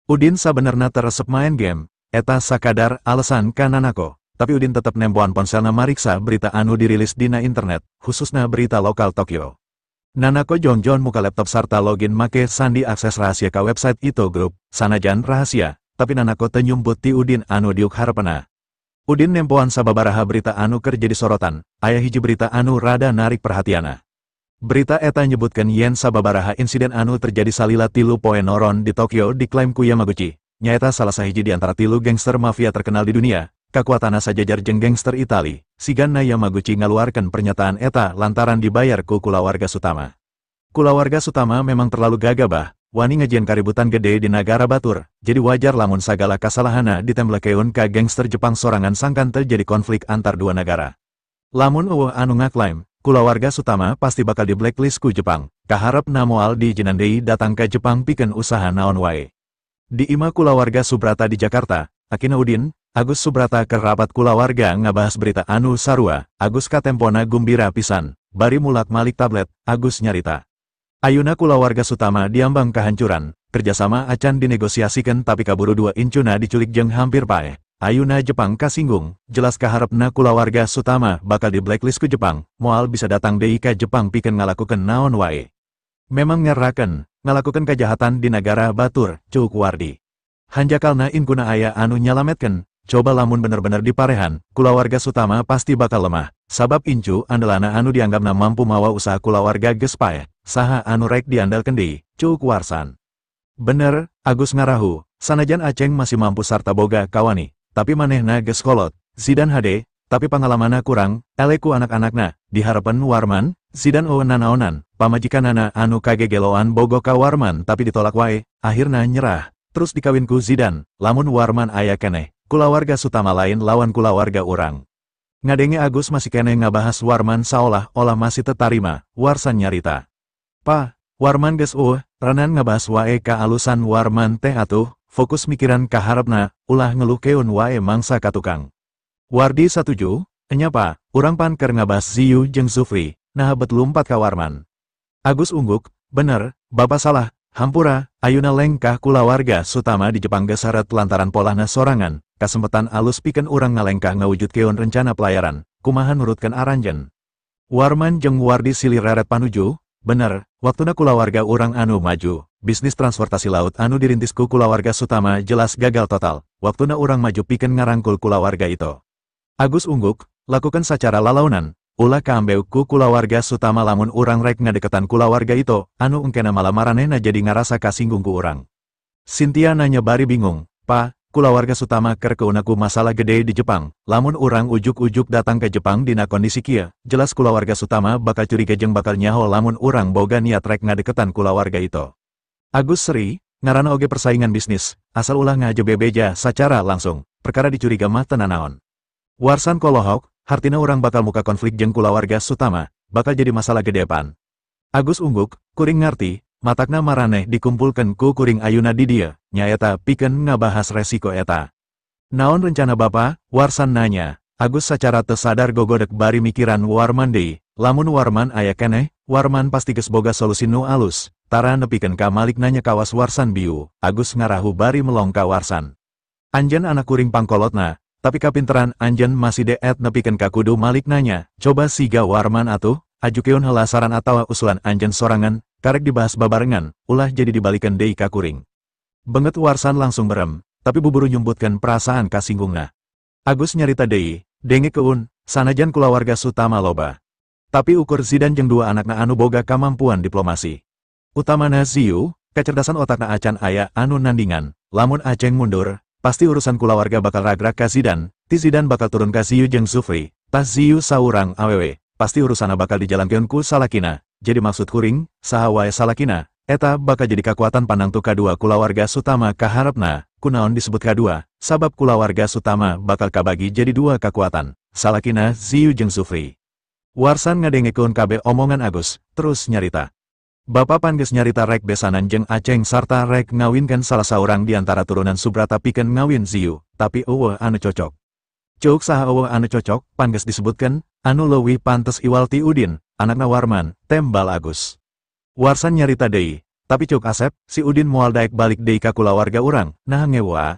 Udin sabenerna teu resep main game, eta sakadar alasan ka Nanako, tapi Udin tetep nempoan ponselna mariksa berita anu dirilis dina internet, khususna berita lokal Tokyo. Nanako jongjon muka laptop sarta login make sandi akses rahasia ka website Ito Group, sanajan rahasia, tapi Nanako teu nyumput ti Udin anu diuk harepena. Udin nempoan sababaraha berita anu keur jadi sorotan, aya hiji berita anu rada narik perhatiana. Berita eta nyebutkeun yen sababaraha insiden anu terjadi salila 3 poe noron di Tokyo diklaim ku Yamaguchi, nyaeta salah sahiji di antara 3 gangster mafia terkenal di dunia, kakuatana sajajar jeung gangster Itali. Sigana Yamaguchi ngaluarkeun pernyataan eta lantaran dibayar ku kulawarga Sutama. Kulawarga Sutama memang terlalu gagabah, wani ngajieun kaributan gede di nagara batur, jadi wajar lamun sagala kasalahana ditemblekeun ka gangster Jepang sorangan sangkan terjadi konflik antar dua negara. Lamun eueuh anu ngaklaim, kulawarga Sutama pasti bakal di blacklist ku Jepang, kaharepna moal diijinan deui datang ka Jepang pikeun usaha naon wae. Di imah kulawarga Subrata di Jakarta, akina Udin, Agus Subrata keur rapat kulawarga ngabahas berita anu sarua, Agus katempona gumbira pisan, bari mulak-malik tablet, Agus nyarita. Ayuna kulawarga Sutama diambang kehancuran, kerjasama acan dinegosiasikan tapi kaburu 2 incuna diculik jeung hampir paeh. Ayuna Jepang kasinggung, jelas kaharepna kulawarga Sutama bakal di blacklist ku Jepang, moal bisa datang deui ka Jepang pikeun ngalakukeun naon wae. Memang ngerakeun, ngalakukeun kejahatan di nagara batur, cuk Wardi. Hanjakalna inkuna aya anu nyalametkeun, coba lamun bener-bener diparehan, kulawarga Sutama pasti bakal lemah, sabab incu andelana anu dianggapna mampu mawa usaha kulawarga geus paeh, saha anu rek diandalkeun deui, cuk Warsan. Bener, Agus ngarahu, sanajan Aceng masih mampu sarta boga kawani, tapi manehna geus kolot, Zidan hade, tapi pangalamanna kurang, eleku anak-anakna, diharepan Warman, Zidan eueun nanaonan, pamajikanana anu kagegeloan bogo ka Warman tapi ditolak wae, akhirna nyerah, terus dikawin ku Zidan, lamun Warman aya keneh, kulawarga Sutama lain lawan kulawarga urang. Ngadenge Agus masih keneh ngabahas Warman saolah-olah masih tetarima, Warsan nyarita. Pa, Warman geus eueuh, renan ngabahas wae ka alusan Warman teh atuh, fokus mikiran ka harepna, ulah ngeluhkeun wae mangsa ka tukang. Wardi satuju, enya pa, urang pan keur ngabahas Ziyu jeung Zufri, naha bet lumpat ka Warman. Agus ungguk, bener, bapa salah, hampura, ayuna lengkah kulawarga Sutama di Jepang geus haret lantaran polahna sorangan, kasempetan alus pikeun urang ngalengkah ngawujudkeun rencana pelayaran, kumaha nurutkeun aranjeun. Warman jeung Wardi silih reret panuju, bener, waktuna kulawarga urang anu maju, bisnis transportasi laut anu dirintis ku kulawarga Sutama jelas gagal total, waktuna urang maju pikeun ngarangkul kulawarga itu. Agus ungguk, lakukan sacara lalaunan, ulah kaambeuk ku kulawarga Sutama lamun urang rek ngadeketan kulawarga itu, anu engkena malah maranehna jadi ngarasa kasinggung ku urang. Cynthia nanya bari bingung, pa, kulawarga Sutama keur keunaku masalah gede di Jepang, lamun urang ujuk-ujuk datang ke Jepang dina kondisi kieu, jelas kulawarga Sutama bakal curiga jeung bakal nyaho lamun urang boga niat rek ngadeketan kulawarga itu. Agus seri, ngaranna oge persaingan bisnis, asal ulah ngaje bebeja sacara langsung, perkara dicuriga mah teu nanaon. Warsan kolohok, hartina urang bakal muka konflik jeung kulawarga Sutama, bakal jadi masalah gede pan. Agus ungguk, kuring ngarti, matakna maraneh dikumpulkeun ku kuring ayuna di dieu, nyaeta pikeun ngabahas resiko eta. Naon rencana Bapa? Warsan nanya. Agus sacara teu sadar gogodek bari mikiran Warman deui, lamun Warman aya keneh, Warman pasti geus boga solusi nu alus, tara nepikeun ka Malik nanya kawas Warsan biu, Agus ngarahu bari melong ka Warsan. Anjeun anak kuring pangkolotna, tapi kapinteran anjeun masih deet nepikeun ka kudu Malik nanya, coba siga Warman atuh, ajukeun heula saran atawa usulan anjeun sorangan, karek dibahas babarengan, ulah jadi dibalikeun deui ka kuring. Banget Warsan langsung berem, tapi buburu nyumbutkeun perasaan kasinggungna. Agus nyarita deui, dengekeun, sanajan kulawarga Sutama loba. Tapi ukur Zidan jeung dua anakna anu boga kamampuan diplomasi. Utamana Ziyu, kecerdasan otakna acan aya anu nandingan, lamun Aceng mundur, pasti urusan kulawarga bakal ragrak ka Zidan, ti Zidan bakal turun ka Ziyu jeung Zufri, tah Ziyu saurang awewe, pasti urusana bakal dijalankeun ku salakina, jadi maksud kuring, saha wae salakina, eta bakal jadi kakuatan panangtu kadua kulawarga Sutama kaharepna, kunaon disebut kadua, sabab kulawarga Sutama bakal kabagi jadi dua kakuatan, salakina Ziyu jeung Zufri. Warsan ngadengekeun kabeh omongan Agus, terus nyarita. Bapa pan geus nyarita rek besanan jeung Aceng sarta rek ngawinkeun salah saurang di antara turunan Subrata pikeun ngawin Ziyu, tapi eueuh anu cocok. Ceuk saha eueuh anu cocok, pan geus disebutkeun, anu leuwih pantes iwal ti Udin, anakna Warman, tembal Agus. Warsan nyarita deui, tapi ceuk Asep, si Udin moal daek balik deui ka kulawarga urang, nah ngewa.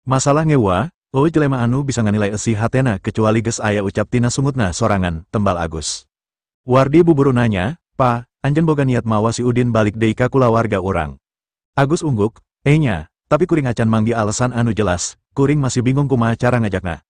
Masalah ngewa, eueuh jelema anu bisa nganilai eusi hatena kecuali geus aya ucap tina sungutna sorangan, tembal Agus. Wardi buburu nanya, Pa, anjeun boga niat mawa si Udin balik deui ka kulawarga urang. Agus ungguk, enya, tapi kuring acan manggi alasan anu jelas, kuring masih bingung kumaha cara ngajakna.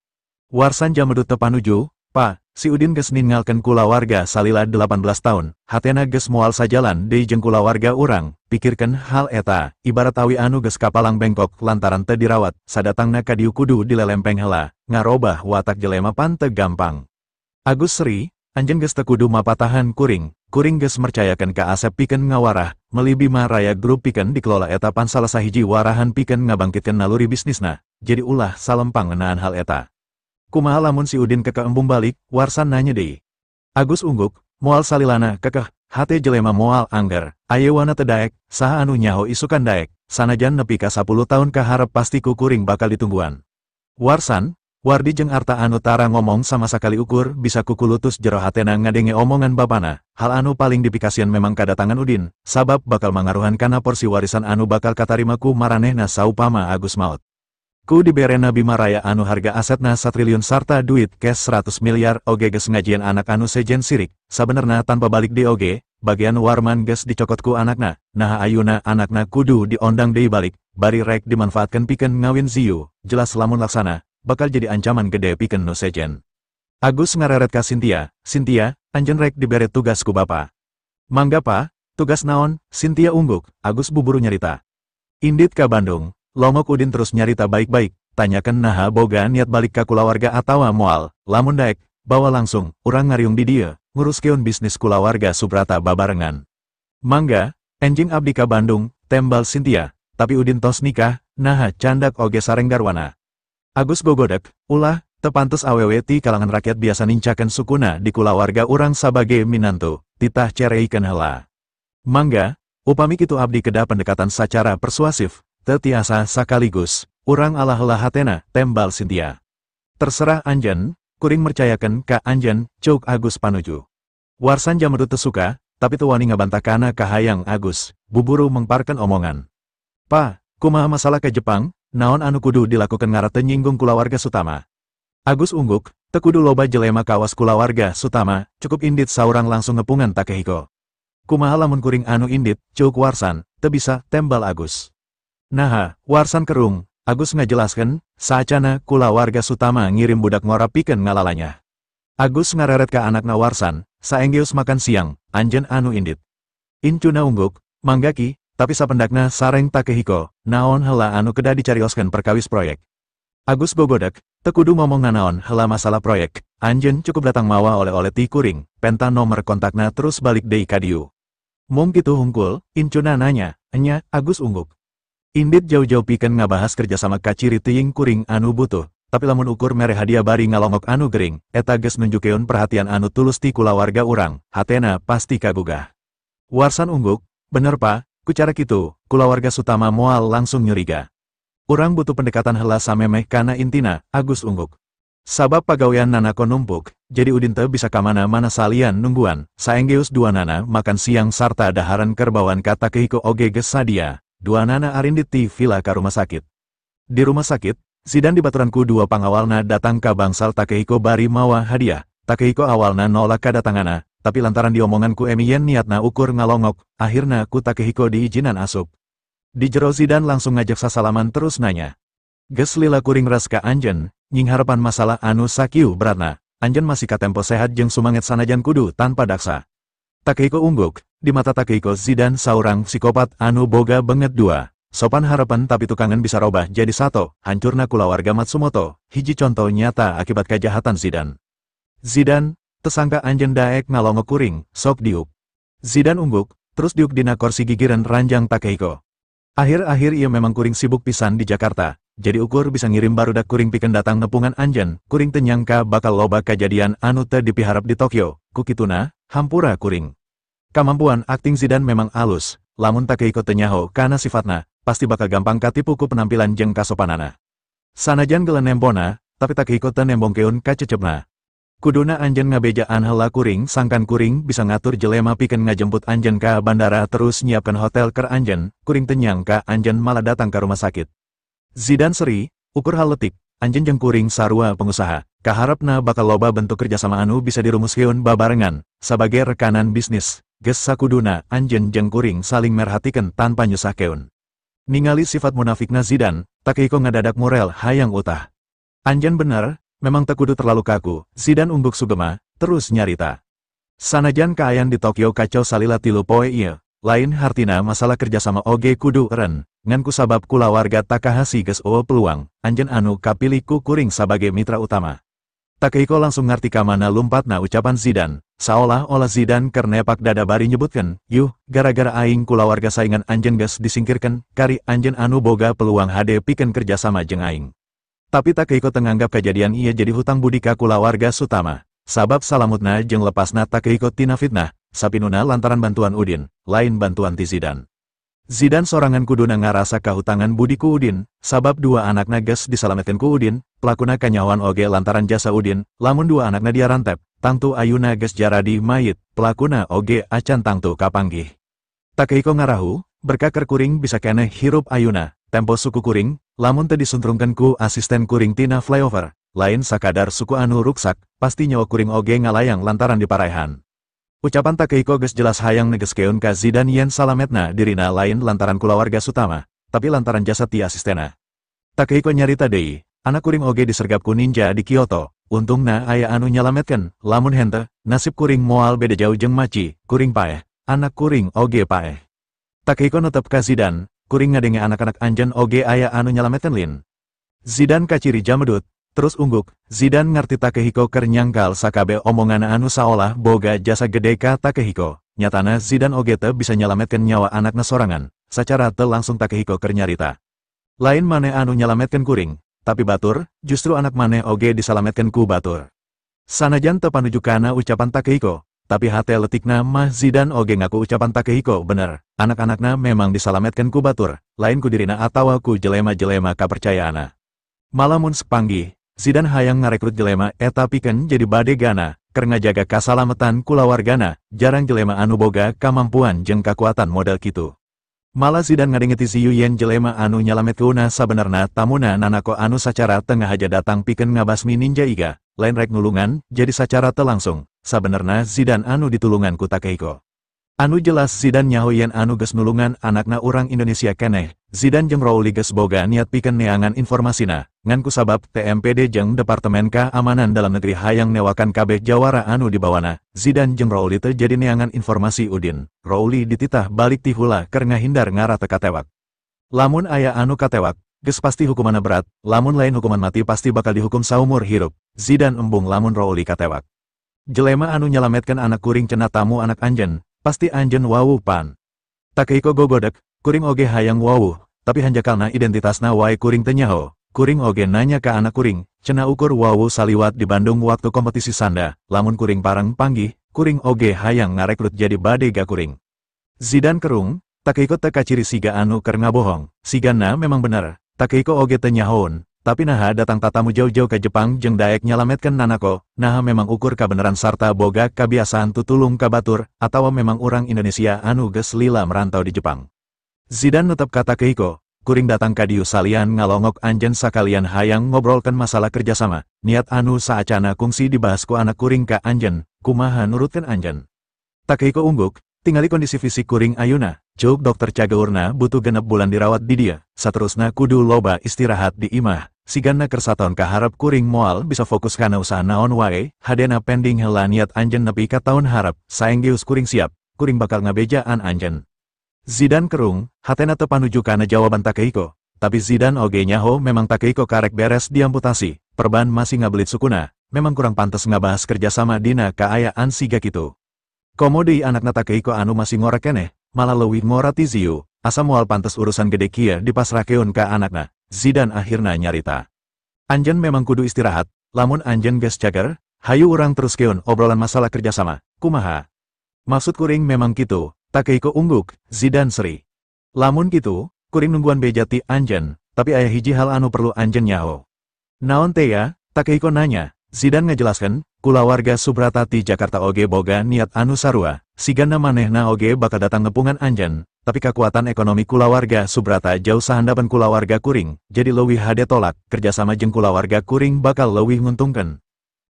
Warsan jamedut teu panuju, Pa, si Udin geus ninggalkeun kulawarga salila 18 tahun, hatena geus moal sajalan deui jeung kulawarga urang, pikirkeun hal eta, ibarat awi anu geus kapalang bengkok lantaran teu dirawat, sadatangna ka dieu kudu dilelempeng heula, ngarobah watak jelema pan teu gampang. Agus seri, anjeun geus teu kudu mapatahan kuring, kuring geus mercayakeun ka Asep pikeun ngawarah, meuli Bima Raya Group pikeun dikelola eta pan salah sahiji warahan pikeun ngabangkitkeun naluri bisnisna, jadi ulah salempang ngeunaan hal eta. Kumaha lamun si Udin kekeh embung balik, Warsan nanya deui. Agus ungguk, moal salilana kekeh, hate jelema moal angger, ayeuna teu daek, saha anu nyaho isukan daek, sanajan nepi ka 10 tahun kaharep pasti ku kuring bakal ditungguan. Warsan, Wardi jeung Arta anu tara ngomong sama sakali ukur bisa kukulutus jero hatena ngadenge omongan bapana, hal anu paling dipikasieun memang kadatangan Udin, sabab bakal mangaruhan kana porsi warisan anu bakal katarima ku maranehna saupama Agus maot. Ku diberena Bima Raya anu harga asetna satriliun sarta duit cash 100 miliar oge geus ngajian anak anu sejen sirik, sabenerna tanpa balik deui oge, bagian Warman geus dicokot ku anakna, naha ayuna anakna kudu diondang deui balik, bari rek dimanfaatkeun pikeun ngawin Ziyu, jelas lamun laksana, bakal jadi ancaman gede pikeun nu sejen. Agus ngareret ka Cynthia, Cynthia, anjeun rek dibere tugas ku bapa. Mangga pa, tugas naon? Cynthia ungguk, Agus buburu nyarita. Indit ka Bandung. Longok Udin terus nyarita baik-baik, tanyakan naha boga niat balik ka kulawarga atawa moal, lamun daek, bawa langsung, urang ngariung di dieu, nguruskeun bisnis kulawarga Subrata babarengan. Mangga, enjing abdi ka Bandung, tembal Cynthia, tapi Udin tos nikah, naha candak oge sareng garwana. Agus gogodek, ulah, tepantes awewe ti kalangan rakyat biasa nincakeun sukuna di kulawarga urang sabage minantu, titah cereikeun heula. Mangga, upami kitu abdi kedah pendekatan sacara persuasif, teu tiasa sakaligus, urang ala heula hatena, tembal Cynthia. Terserah anjeun, kuring mercayakeun ka anjeun, ceuk Agus panuju. Warsan jamedut teu suka, tapi teu wani ngabantah kana kahayang Agus, buburu mengparkeun omongan. Pa, kumaha masalah ke Jepang, naon anu kudu dilakukeun ngarah teu nyinggung kulawarga Sutama. Agus ungguk, teu kudu loba jelema kawas kulawarga Sutama, cukup indit saurang langsung ngepungan Takehiko. Kumaha lamun kuring anu indit, ceuk Warsan, teu bisa, tembal Agus. Naha, Warsan kerung, Agus ngajelaskeun, saacana kulawarga Sutama ngirim budak ngora pikeun ngalalanya. Agus ngareret ka anakna Warsan, saenggeus makan siang, anjeun anu indit. Incuna ungguk, mangga ki, tapi sapendakna sareng Takehiko, naon heula anu kedah dicarioskeun perkawis proyek. Agus gogodek, teu kudu ngomong nanaon heula masalah proyek, anjeun cukup datang mawa oleh-oleh ti kuring, penta nomor kontakna terus balik deui ka dieu. Mung kitu hungkul, incuna nanya, enya, Agus ungguk. Indit jauh-jauh pikeun ngabahas kerjasama kaciri teuing kuring anu butuh, tapi lamun ukur mere hadiah bari ngalongok anu gering, eta geus nunjukeun perhatian anu tulus ti kulawarga urang, hatena pasti kagugah. Warsan ungguk, bener pa, ku cara kitu, kulawarga Sutama moal langsung nyuriga. Urang butuh pendekatan heula samemeh kana intina, Agus ungguk. Sabab pagawean Nanako numpuk, jadi Udin teu bisa kamana-mana salian nungguan, saenggeus duanana makan siang sarta daharan kerbawan ka Takehiko oge geus sadia, duanana arindit ti villa ka rumah sakit. Di rumah sakit, Zidan dibaturan ku dua pangawalna datang ka bangsal Takehiko bari mawa hadiah. Takehiko awalna nolak kadatanganna, tapi lantaran diomongan ku Emi yen niatna ukur ngalongok, akhirna ku Takehiko diizinan asup. Di jero Zidan langsung ngajak sasalaman terus nanya. Geus lila kuring ras ka anjeun, nyingharepan masalah anu sakieu beratna, anjeun masih katempo sehat jeung sumanget sanajan kudu tanpa daksa. Takehiko ungguk, di mata Takehiko Zidan saurang psikopat anu boga banget dua. Sopan harapan tapi tukangan bisa robah jadi sato, hancurna kulawarga Matsumoto, hiji contoh nyata akibat kejahatan Zidan. Zidan, tersangka anjeun daek ngalongok kuring, sok diuk. Zidan ungguk, terus diuk dina kursi gigireun ranjang Takehiko. Akhir-akhir ieu memang kuring sibuk pisan di Jakarta, jadi ukur bisa ngirim barudak kuring pikeun datang nepungan anjeun, kuring teu nyangka bakal loba kajadian anu teu dipiharep di Tokyo, ku kituna, hampura kuring. Kamampuan akting Zidan memang alus, lamun Takehiko teu nyaho kana sifatna, pasti bakal gampang katipu ku penampilan jeung kasopanana. Sanajan geuleuh nempona, tapi Takehiko teu nembongkeun kacecepna. Kuduna anjeun ngabejaan heula kuring sangkan kuring bisa ngatur jelema pikeun ngajemput anjeun ka bandara terus nyiapkeun hotel keur anjeun, kuring teu nyangka anjeun malah datang ka rumah sakit. Zidan seri, ukur hal letik, anjeun jeung kuring sarua pengusaha, kaharepna bakal loba bentuk kerjasama anu bisa dirumuskeun babarengan, sabagai rekanan bisnis, geus sakuduna anjeun jeung kuring saling merhatikeun tanpa nyusahkeun. Ningali sifat munafikna Zidan, Takehiko ngadadak murel hayang utah. Anjeun bener, memang teu kudu terlalu kaku, Zidan ungguk sugema, terus nyarita. Sanajan kaayaan di Tokyo kacau salila 3 poe ieu, lain hartina masalah kerjasama oge kudu eren, ngan kusabab kulawarga Takahashi geus eueuh peluang, anjeun anu kapilih ku kuring sabage mitra utama. Takehiko langsung ngarti kamana lumpatna ucapan Zidan, saolah-olah Zidan keur nepak dada bari nyebutkeun, yuh, gara-gara aing kulawarga saingan anjeun geus disingkirkeun, kari anjeun anu boga peluang hade pikeun kerjasama jeung aing. Tapi Takehiko teu nganggap kejadian ieu jadi hutang budi ka kulawarga Sutama, sabab salamutna jeung lepasna Takehiko tina fitnah, sapinuna lantaran bantuan Udin, lain bantuan ti Zidan. Zidan sorangan kuduna ngarasa kahutangan budi ku Udin, sabab dua anakna geus disalametkeun ku Udin, pelakuna kanyahoan oge lantaran jasa Udin, lamun dua anakna diarantep, tangtu ayuna geus jaradi mayit, pelakuna oge acan tangtu kapanggih. Takehiko ngarahu, berkah keur kuring bisa keneh hirup ayuna, tempo suku kuring, lamun teu disuntrungkeun ku asisten kuring tina flyover, lain sakadar suku anu ruksak, pasti nyawa kuring oge ngalayang lantaran diparaehan. Ucapan Takehiko geus jelas hayang negeskeun ka Zidan yen salametna dirina lain lantaran kulawarga Sutama, tapi lantaran jasa ti asistena. Takehiko nyarita deui, anak kuring oge disergap ku ninja di Kyoto, untungna aya anu nyalametkeun, lamun henteu, nasib kuring moal beda jauh jeung maci, kuring paeh, anak kuring oge paeh. Takehiko netep ka Zidan, kuring ngadenge anak-anak anjeun oge aya anu nyalametkeun lin. Zidan kaciri jamedut, terus ungguk. Zidan ngarti Takehiko keur nyangkal sakabe omongan anu saolah boga jasa gede ka Takehiko. Nyatana Zidan oge teu bisa nyalametkeun nyawa anakna sorangan, sacara teu langsung Takehiko keur nyarita. Lain maneh anu nyalametkeun kuring, tapi batur, justru anak maneh oge disalametkeun ku batur. Sanajan teu panuju kana ucapan Takehiko, tapi hate letikna mah Zidan oge ngaku ucapan Takehiko bener, anak-anakna memang disalametkeun ku batur, lain ku dirina atawa ku jelema-jelema kapercayaanna. Malamun sepanggih, Zidan hayang ngarekrut jelema eta pikeun jadi badegana, keur ngajaga kasalametan kulawargana, jarang jelema anu boga kamampuan jeung kakuatan model kitu. Malah Zidan ngadengeti ziyu yen jelema anu nyalametkeunna sabenerna tamuna Nanako anu sacara tengah aja datang pikeun ngabasmi ninja iga, lain rek nulungan, jadi sacara teu langsung, sabenerna Zidan anu ditulungan ku Takehiko. Anu jelas Zidan nyaho yen anu geus nulungan anakna urang Indonesia keneh, Zidan jeung Rowli geus boga niat pikeun neangan informasina, ngan kusabab TMPD jeung Departemen Keamanan Dalam Negeri hayang newakan kabeh jawara anu dibawana, Zidan jeung Rowli teu jadi neangan informasi Udin, Rowli dititah balik ti hula keur ngahindar ngarah teu katewak. Lamun aya anu katewak, geus pasti hukumanna berat, lamun lain hukuman mati pasti bakal dihukum saumur hirup, Zidan embung lamun Rowli katewak. Jelema anu nyalametkeun anak kuring cenah tamu anak anjeun, pasti anjeun wawuh pan. Takehiko gogodek, kuring oge hayang wawuh, tapi hanjakalna identitasna wae kuring teu nyaho, kuring oge nanya ka anak kuring, cenah ukur wawuh saliwat di Bandung waktu kompetisi sanda, lamun kuring pareng panggih, kuring oge hayang ngarekrut jadi badega kuring. Zidan kerung, Takehiko teu kaciri siga anu keur ngabohong, sigana memang bener, Takehiko oge teu nyahoun, tapi naha datang tatamu jauh-jauh ke Jepang jeung daek nyalametkeun Nanako, naha memang ukur kabeneran sarta boga kabiasaan tutulung ka batur, atawa memang urang Indonesia anu geus lila merantau di Jepang. Zidan netep ka Takehiko, kuring datang ka dieu salian ngalongok anjeun sakalian hayang ngobrolkeun masalah kerjasama, niat anu saacana kungsi dibahas ku anak kuring ka anjeun, kumaha nurutkeun anjeun. Takehiko ungguk, tingali kondisi fisik kuring ayuna, cuk dokter cageurna butuh 6 bulan dirawat di dia, saterusna kudu loba istirahat di imah, sigana keur sataon kaharep kuring moal bisa fokus kana usaha naon wae, hadena pending heula niat anjeun nepi ka taun harep, saenggeus kuring siap, kuring bakal ngabejaan anjeun. Zidan kerung, hatena teu panuju kana jawaban Takehiko, tapi Zidan oge nyaho memang Takehiko karek beres diamputasi, perban masih ngabelit sukuna, memang kurang pantes ngabahas kerjasama dina kaayaan siga kitu. Komo deui anakna Takehiko anu masih ngora keneh, malah leuwih ngora ti Ziu, asa moal pantes urusan gede kieu dipasrahkeun ka anakna, Zidan akhirna nyarita. Anjeun memang kudu istirahat, lamun anjeun geus cager, hayu urang teruskeun obrolan masalah kerjasama, kumaha? Maksud kuring memang kitu, Takehiko ungguk, Zidan seri. Lamun kitu, kuring nungguan beja ti anjeun, tapi aya hiji hal anu perlu anjeun nyaho. Naon teh ya? Takehiko nanya. Zidan ngajelaskeun, kulawarga Subrata ti Jakarta oge boga niat anu sarua, sigana manehna oge bakal datang nepungan anjeun, tapi kekuatan ekonomi kulawarga Subrata jauh sahandapan kulawarga kuring, jadi leuwih hade tolak, kerjasama jeung kulawarga kuring bakal leuwih nguntungkeun.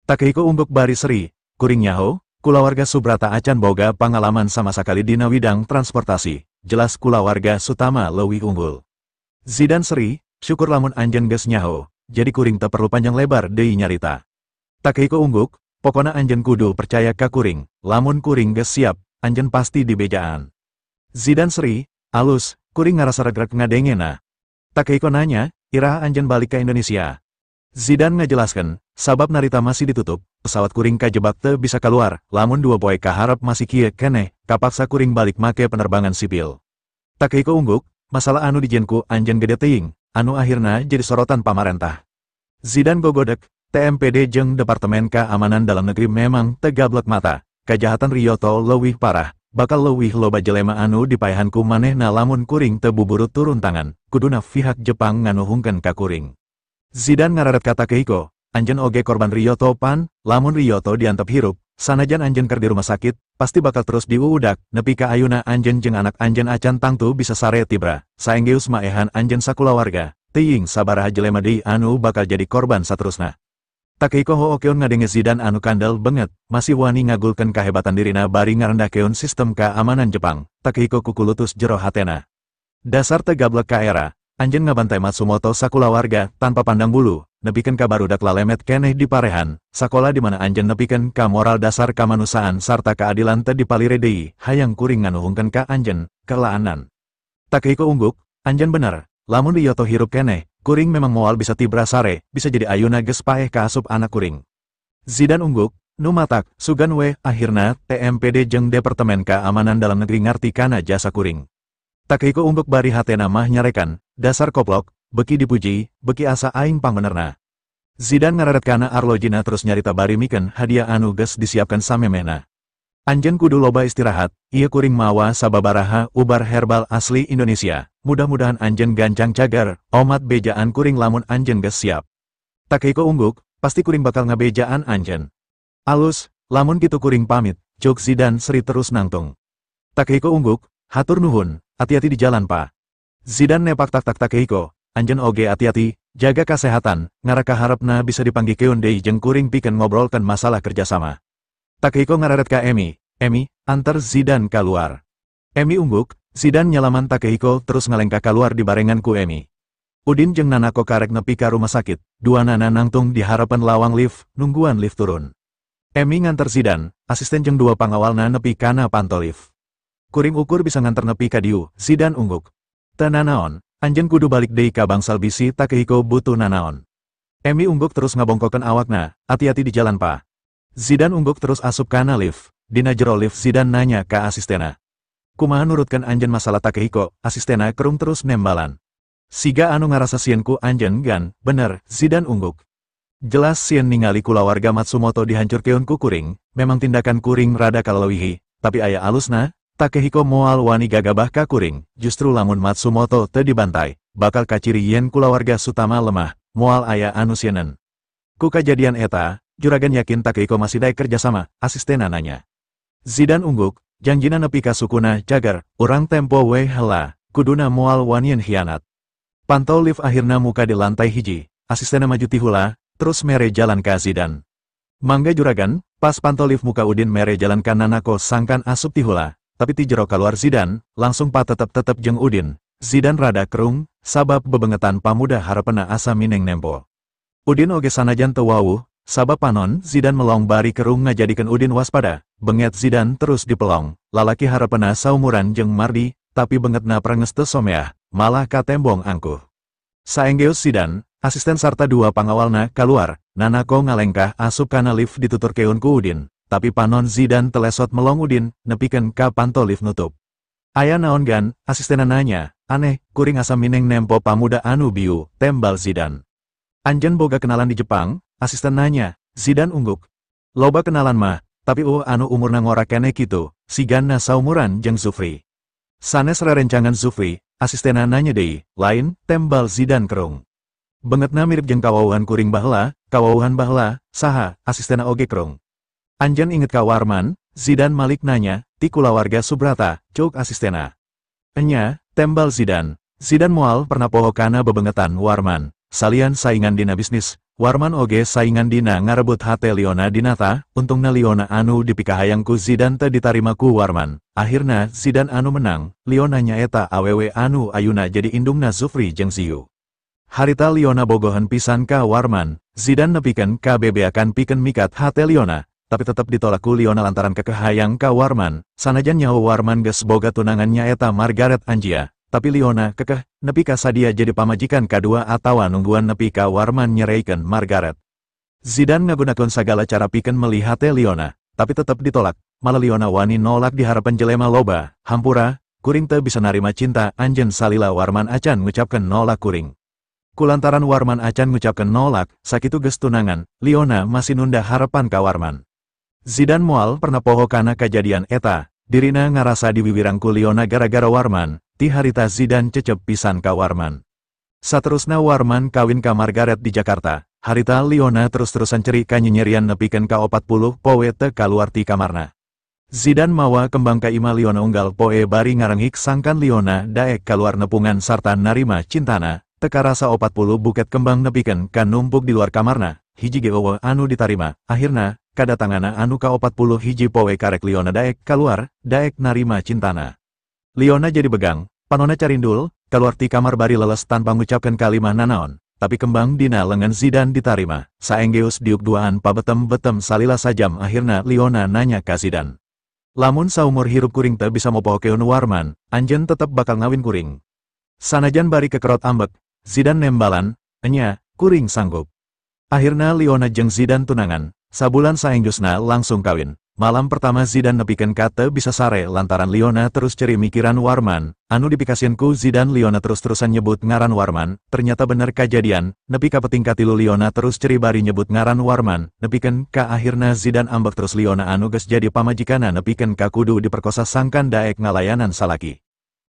Takehiko ungguk bari seri, kuring nyaho, kulawarga Subrata acan boga pangalaman sama sakali dina widang transportasi, jelas kulawarga Sutama leuwih unggul. Zidan seri, syukur lamun anjeun geus nyaho, jadi kuring teu perlu panjang lebar deui nyarita. Takehiko ungguk, pokona anjeun kudu percaya ka kuring, lamun kuring geus siap, anjeun pasti dibejaan. Zidan seri, alus, kuring ngarasa regrek ngadengena. Takehiko nanya, iraha anjeun balik ka Indonesia. Zidan ngajelaskeun, sabab Narita masih ditutup, pesawat kuring kajebak teu bisa keluar, lamun 2 poe kaharep masih kieu keneh, kapaksa kuring balik make penerbangan sipil. Takehiko ungguk, masalah anu dijieun ku anjeun gede teuing, anu akhirna jadi sorotan pamarentah. Zidan gogodek, TMPD jeung Departemen Keamanan Dalam Negeri memang tegablek mata, kajahatan Ryoto leuwih parah, bakal leuwih loba jelema anu dipaehan ku manehna lamun kuring teu buburu turun tangan, kuduna pihak Jepang nganuhungkeun ka kuring. Zidan ngararet ka Takehiko, anjeun oge korban Ryoto pan, lamun Ryoto diantep hirup, sanajan anjeun keur di rumah sakit, pasti bakal terus diuudak, nepi ka ayuna anjeun jeung anak anjeun acan tangtu bisa sare tibra, saenggeus maehan anjeun sakulawarga, teuing sabaraha jelema deui anu bakal jadi korban saterusna. Takehiko hookeun ngadenge Zidan anu kandel banget, masih wani ngagulkeun kahebatan dirina bari ngarendahkeun sistem keamanan Jepang, Takehiko kukulutus jero hatena. Dasar teu gablek ka era, anjeun ngabantai Matsumoto sakulawarga tanpa pandang bulu, nepikeun ka barudak lalemet keneh di parehan, sakola di mana anjeun nepikeun ka moral dasar kamanusiaan sarta keadilan teu dipalire deui, hayang kuring nganuhungkeun ka anjeun, kelaanan. Takehiko ungguk, anjeun bener, lamun Ryoto hirup keneh, kuring memang moal bisa tibra sare, bisa jadi ayuna geus paeh kaasup anak kuring. Zidan ungguk, nu matak, sugan we, akhirna TMPD jeung Departemen Keamanan Dalam Negeri ngarti kana jasa kuring. Takehiko ungguk bari hatena mah nyarekan, dasar koplok, beki dipuji, beki asa aing pangbenerna. Zidan ngararet kana arlojina terus nyarita bari mikeun hadiah anu geus disiapkan samemehna. Anjeun kudu loba istirahat, ieu kuring mawa sababaraha ubar herbal asli Indonesia, mudah-mudahan anjeun gancang cagar, omat bejaan kuring lamun anjeun geus siap. Takehiko ungguk, pasti kuring bakal ngabejaan anjeun. Alus, lamun kitu kuring pamit, cuk Zidan seri terus nangtung. Takehiko ungguk, hatur nuhun, hati-hati di jalan pa. Zidan nepak tak-tak Takehiko, anjeun oge hati-hati, jaga kesehatan, ngaraka harepna bisa dipanggihkeun deui jeung kuring pikeun ngobrolkeun masalah kerjasama. Takehiko ngararet ka Emi, Emi, antar Zidan keluar. Emi ungguk, Zidan nyalaman Takehiko terus ngalengkah keluar dibarengan ku Emi. Udin jeung Nanako karek nepi ka rumah sakit, dua nana nangtung di harapan lawang lift, nungguan lift turun. Emi nganter Zidan, asisten jeung 2 pangawalna nepi kana panto lift. Kuring ukur bisa nganter nepi ka dieu, Zidan ungguk. Teu nanaon, anjeun kudu balik deui ka bangsal bisi Takehiko butuh nanaon. Emi ungguk terus ngabongkokeun awakna, hati-hati di jalan pa. Zidan ungguk terus asup kana lift, dina jero lift Zidan nanya ka asistena. Kumaha nurutkeun anjeun masalah Takehiko, asistena kerung terus nembalan. Siga anu ngarasa sieun ku anjeun gan, bener, Zidan ungguk. Jelas sieun ningali kulawarga Matsumoto dihancurkeun ku kuring, memang tindakan kuring rada kaleuwihi, tapi aya alusna, Takehiko moal wani gagabah ka kuring, justru lamun Matsumoto teu dibantai, bakal kaciri yen kulawarga Sutama lemah, moal aya anu sieun. Ku kajadian eta, juragan yakin Takehiko masih daek kerjasama, asistena nanya. Zidan ungguk, janjina nepi ka sukuna cager, urang tempo we heula, kuduna moal wanian hianat. Pantau lift akhirna muka di lantai hiji, asistena maju tihula, terus mere jalan ka Zidan. Mangga juragan, pas pantau lift muka Udin mere jalan ka Nanako sangkan asup tihula, tapi ti jero kaluar Zidan, langsung patetep-tetep jeung Udin. Zidan rada kerung, sabab bebengetan pamuda harepena asa mineng nempo. Udin oge sanajan teu wawuh, sabab panon Zidan melong bari kerung ngajadikeun Udin waspada, benget Zidan terus dipelong, lalaki harepena saumuran jeung Mardi, tapi bengetna prenges teu someah, malah katembong angkuh. Saenggeus Zidan, asisten sarta dua pangawalna kaluar, Nanako ngalengkah asup kana lift dituturkeun ku Udin, tapi panon Zidan telesot melong Udin, nepikeun ka panto lift nutup. Aya naon gan, asistena nanya, aneh, kuring asa mineng nempo pamuda anu biu, tembal Zidan. Anjen boga kenalan di Jepang, asisten nanya, Zidan ungguk. Loba kenalan mah, tapi anu umurna ngora keneh kitu, sigana saumuran jeung Zufri. Sanes rerencangan Zufri, asistena nanya deui, lain, tembal Zidan kerung. Bengetna mirip jeung kawauhan kuring baheula, kawauhan baheula, saha, asistena oge kerung. Anjen inget ka Warman, Zidan malik nanya, ti kulawarga Subrata, cuk asistena. Enya, tembal Zidan. Zidan moal pernah poho kana bebengetan Warman, salian saingan dina bisnis, Warman oge saingan dina ngarebut hate Liona Dinata, untungna Liona anu dipikahayang ku Zidan teu ditarima ku Warman. Akhirna Zidan anu menang, Liona nyaeta awewe anu ayuna jadi indungna Zufri jeung Ziyu. Harita Liona bogohan pisan ka Warman, Zidan nepikeun ka bebeakan pikeun mikat hate Liona, tapi tetep ditolak ku Liona lantaran kekehayang ka Warman, sanajan nyaho Warman geus boga tunangan nyaeta Margaret Anjia, tapi Liona kekeh, nepi ka sadia jadi pamajikan kadua atawa nungguan nepi ka Warman nyereikeun Margaret. Zidan ngagunakeun sagala cara pikeun meuli hate Liona, tapi tetep ditolak, malah Liona wani nolak di harapan jelema loba, hampura, kuring teu bisa narima cinta anjeun salila Warman acan ngucapkeun nolak kuring. Kulantaran Warman acan ngucapkeun nolak, sakitu geus tunangan, Liona masih nunda harapan ka Warman. Zidan moal pernah poho kana kajadian eta, dirina ngarasa diwiwirang ku Liona gara-gara Warman, ti harita Zidan cecep pisan ka Warman. Saterusna Warman kawin ka Margaret di Jakarta, harita Liona terus-terusan ceri ka nyenyerian nepikeun ka 40 poe teu kaluar ti kamarna. Zidan mawa kembang ka imah Liona unggal poe bari ngarenghik sangkan Liona daek kaluar nepungan sarta narima cintana, teu karasa 40 buket kembang nepikeun ka numpuk di luar kamarna, hiji ge eueuh anu ditarima, akhirna, kadatanganna anu ka 40 hiji poe karek Liona daek kaluar, daek narima cintana. Liona jadi begang, panona carindul, kaluar ti kamar bari leles tanpa ngucapkeun kalimah nanaon, tapi kembang dina lengan Zidan ditarima, saenggeus diuk duaan pabetem-betem salila sajam akhirna Liona nanya ka Zidan. Lamun saumur hirup kuring teu bisa mopohokeun Warman, anjeun tetep bakal ngawin kuring. Sanajan bari kekerot ambek, Zidan nembalan, enya, kuring sanggup. Akhirna Liona jeung Zidan tunangan, sabulan saenggeusna langsung kawin. Malam pertama Zidan nepikeun ka teu bisa sare lantaran Liona terus ceri mikiran Warman, anu dipikasieun ku Zidan Liona terus-terusan nyebut ngaran Warman, ternyata bener kajadian, nepi ka peting katilu Liona terus ceri bari nyebut ngaran Warman, nepikeun ka akhirna Zidan ambek terus Liona anu geus jadi pamajikana nepikeun ka kudu diperkosa sangkan daek ngalayanan salaki.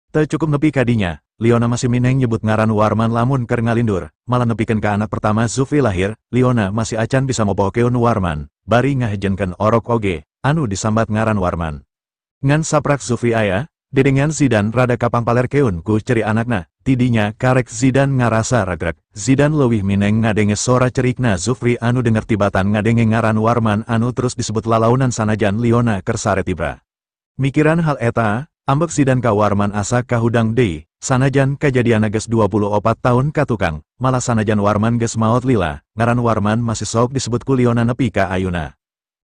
Teu cukup nepi ka dinya, Liona masih mineng nyebut ngaran Warman lamun keur ngalindur, malah nepikeun ka anak pertama Zufri lahir, Liona masih acan bisa mopohokeun Warman, bari ngahejenkeun orok oge, anu disambat ngaran Warman. Ngan saprak Zufri aya, dedengan Zidan rada kapangpalerkeun ku ceri anakna, tidinya karek Zidan ngarasa ragrag, Zidan leuwih mineng ngadenge sora cerikna Zufri anu denger tibatan ngadenge ngaran Warman anu terus disebut lalaunan sanajan Liona keur sare tibra. Mikiran hal eta, ambek Zidan ka Warman asa kahudang deui, sanajan kajadianna geus 24 tahun ka tukang, malah sanajan Warman geus maot lila, ngaran Warman masih sok disebut ku Liona nepi ka ayuna.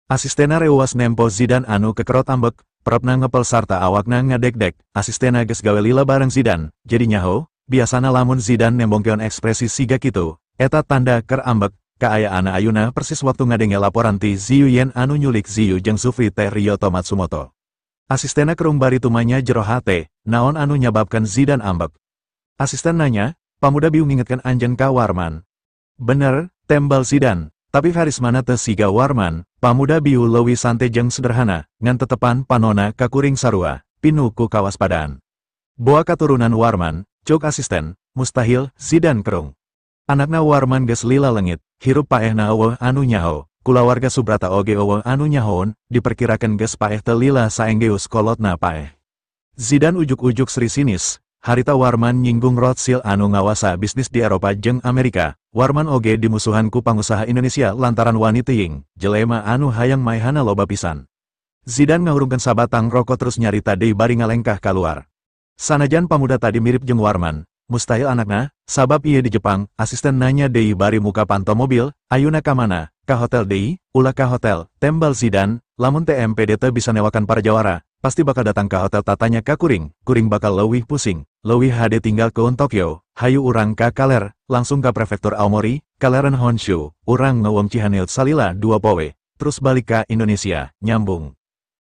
Asistena reuwas nempo Zidan anu kekerot ambek, perepna ngepel sarta awakna ngadegdeg, asistena geus gawe lila bareng Zidan, jadi nyaho, biasana lamun Zidan nembongkeun ekspresi siga kitu, eta tanda keur ambek, kaayaanna ayuna persis waktu ngadenge laporan ti Ziyu yen anu nyulik Ziyu jeung Zufri teh Ryoto Matsumoto. Asistena kerung bari tumanya jero hate, naon anu nyababkeun Zidan ambek. Asisten nanya, pamuda biu ngingetkeun anjeun ka Warman. Bener, tembal Zidan, tapi karismana teu siga Warman, pamuda biu leuwih santai jeung sederhana, ngan tetepan panona ka kuring sarua, pinuh ku kawaspadaan. Boa katurunan Warman, cuk asisten, mustahil, Zidan kerung. Anakna Warman geus lila lengit, hirup paehna euweuh anu nyaho, kulawarga Subrata oge euweuh anu nyahoon, diperkirakan geus paeh teu lila saenggeus kolotna paeh. Zidan ujuk-ujuk seri sinis, harita Warman nyinggung Rothschild anu ngawasa bisnis di Eropa jeung Amerika, Warman oge dimusuhan ku pangusaha Indonesia lantaran wani teuing, jelema anu hayang maehana loba pisan. Zidan ngahurungkeun sabatang rokok terus nyarita deui bari ngalengkah kaluar. Sanajan pamuda tadi mirip jeung Warman, mustahil anakna, sabab ieu di Jepang, asisten nanya deui bari muka panto mobil, ayuna ka mana, ka hotel deui, ulah ka hotel, tembal Zidan, lamun TMPD teu bisa newakan para jawara, pasti bakal datang ka hotel tatanya ka kuring, kuring bakal leuwih pusing, leuwih hade tinggalkeun Tokyo, hayu urang ka kaler, langsung ka prefektur Aomori, kaleren Honshu, urang ngeueum Cihaneut salila 2 poe, terus balik ka Indonesia, nyambung.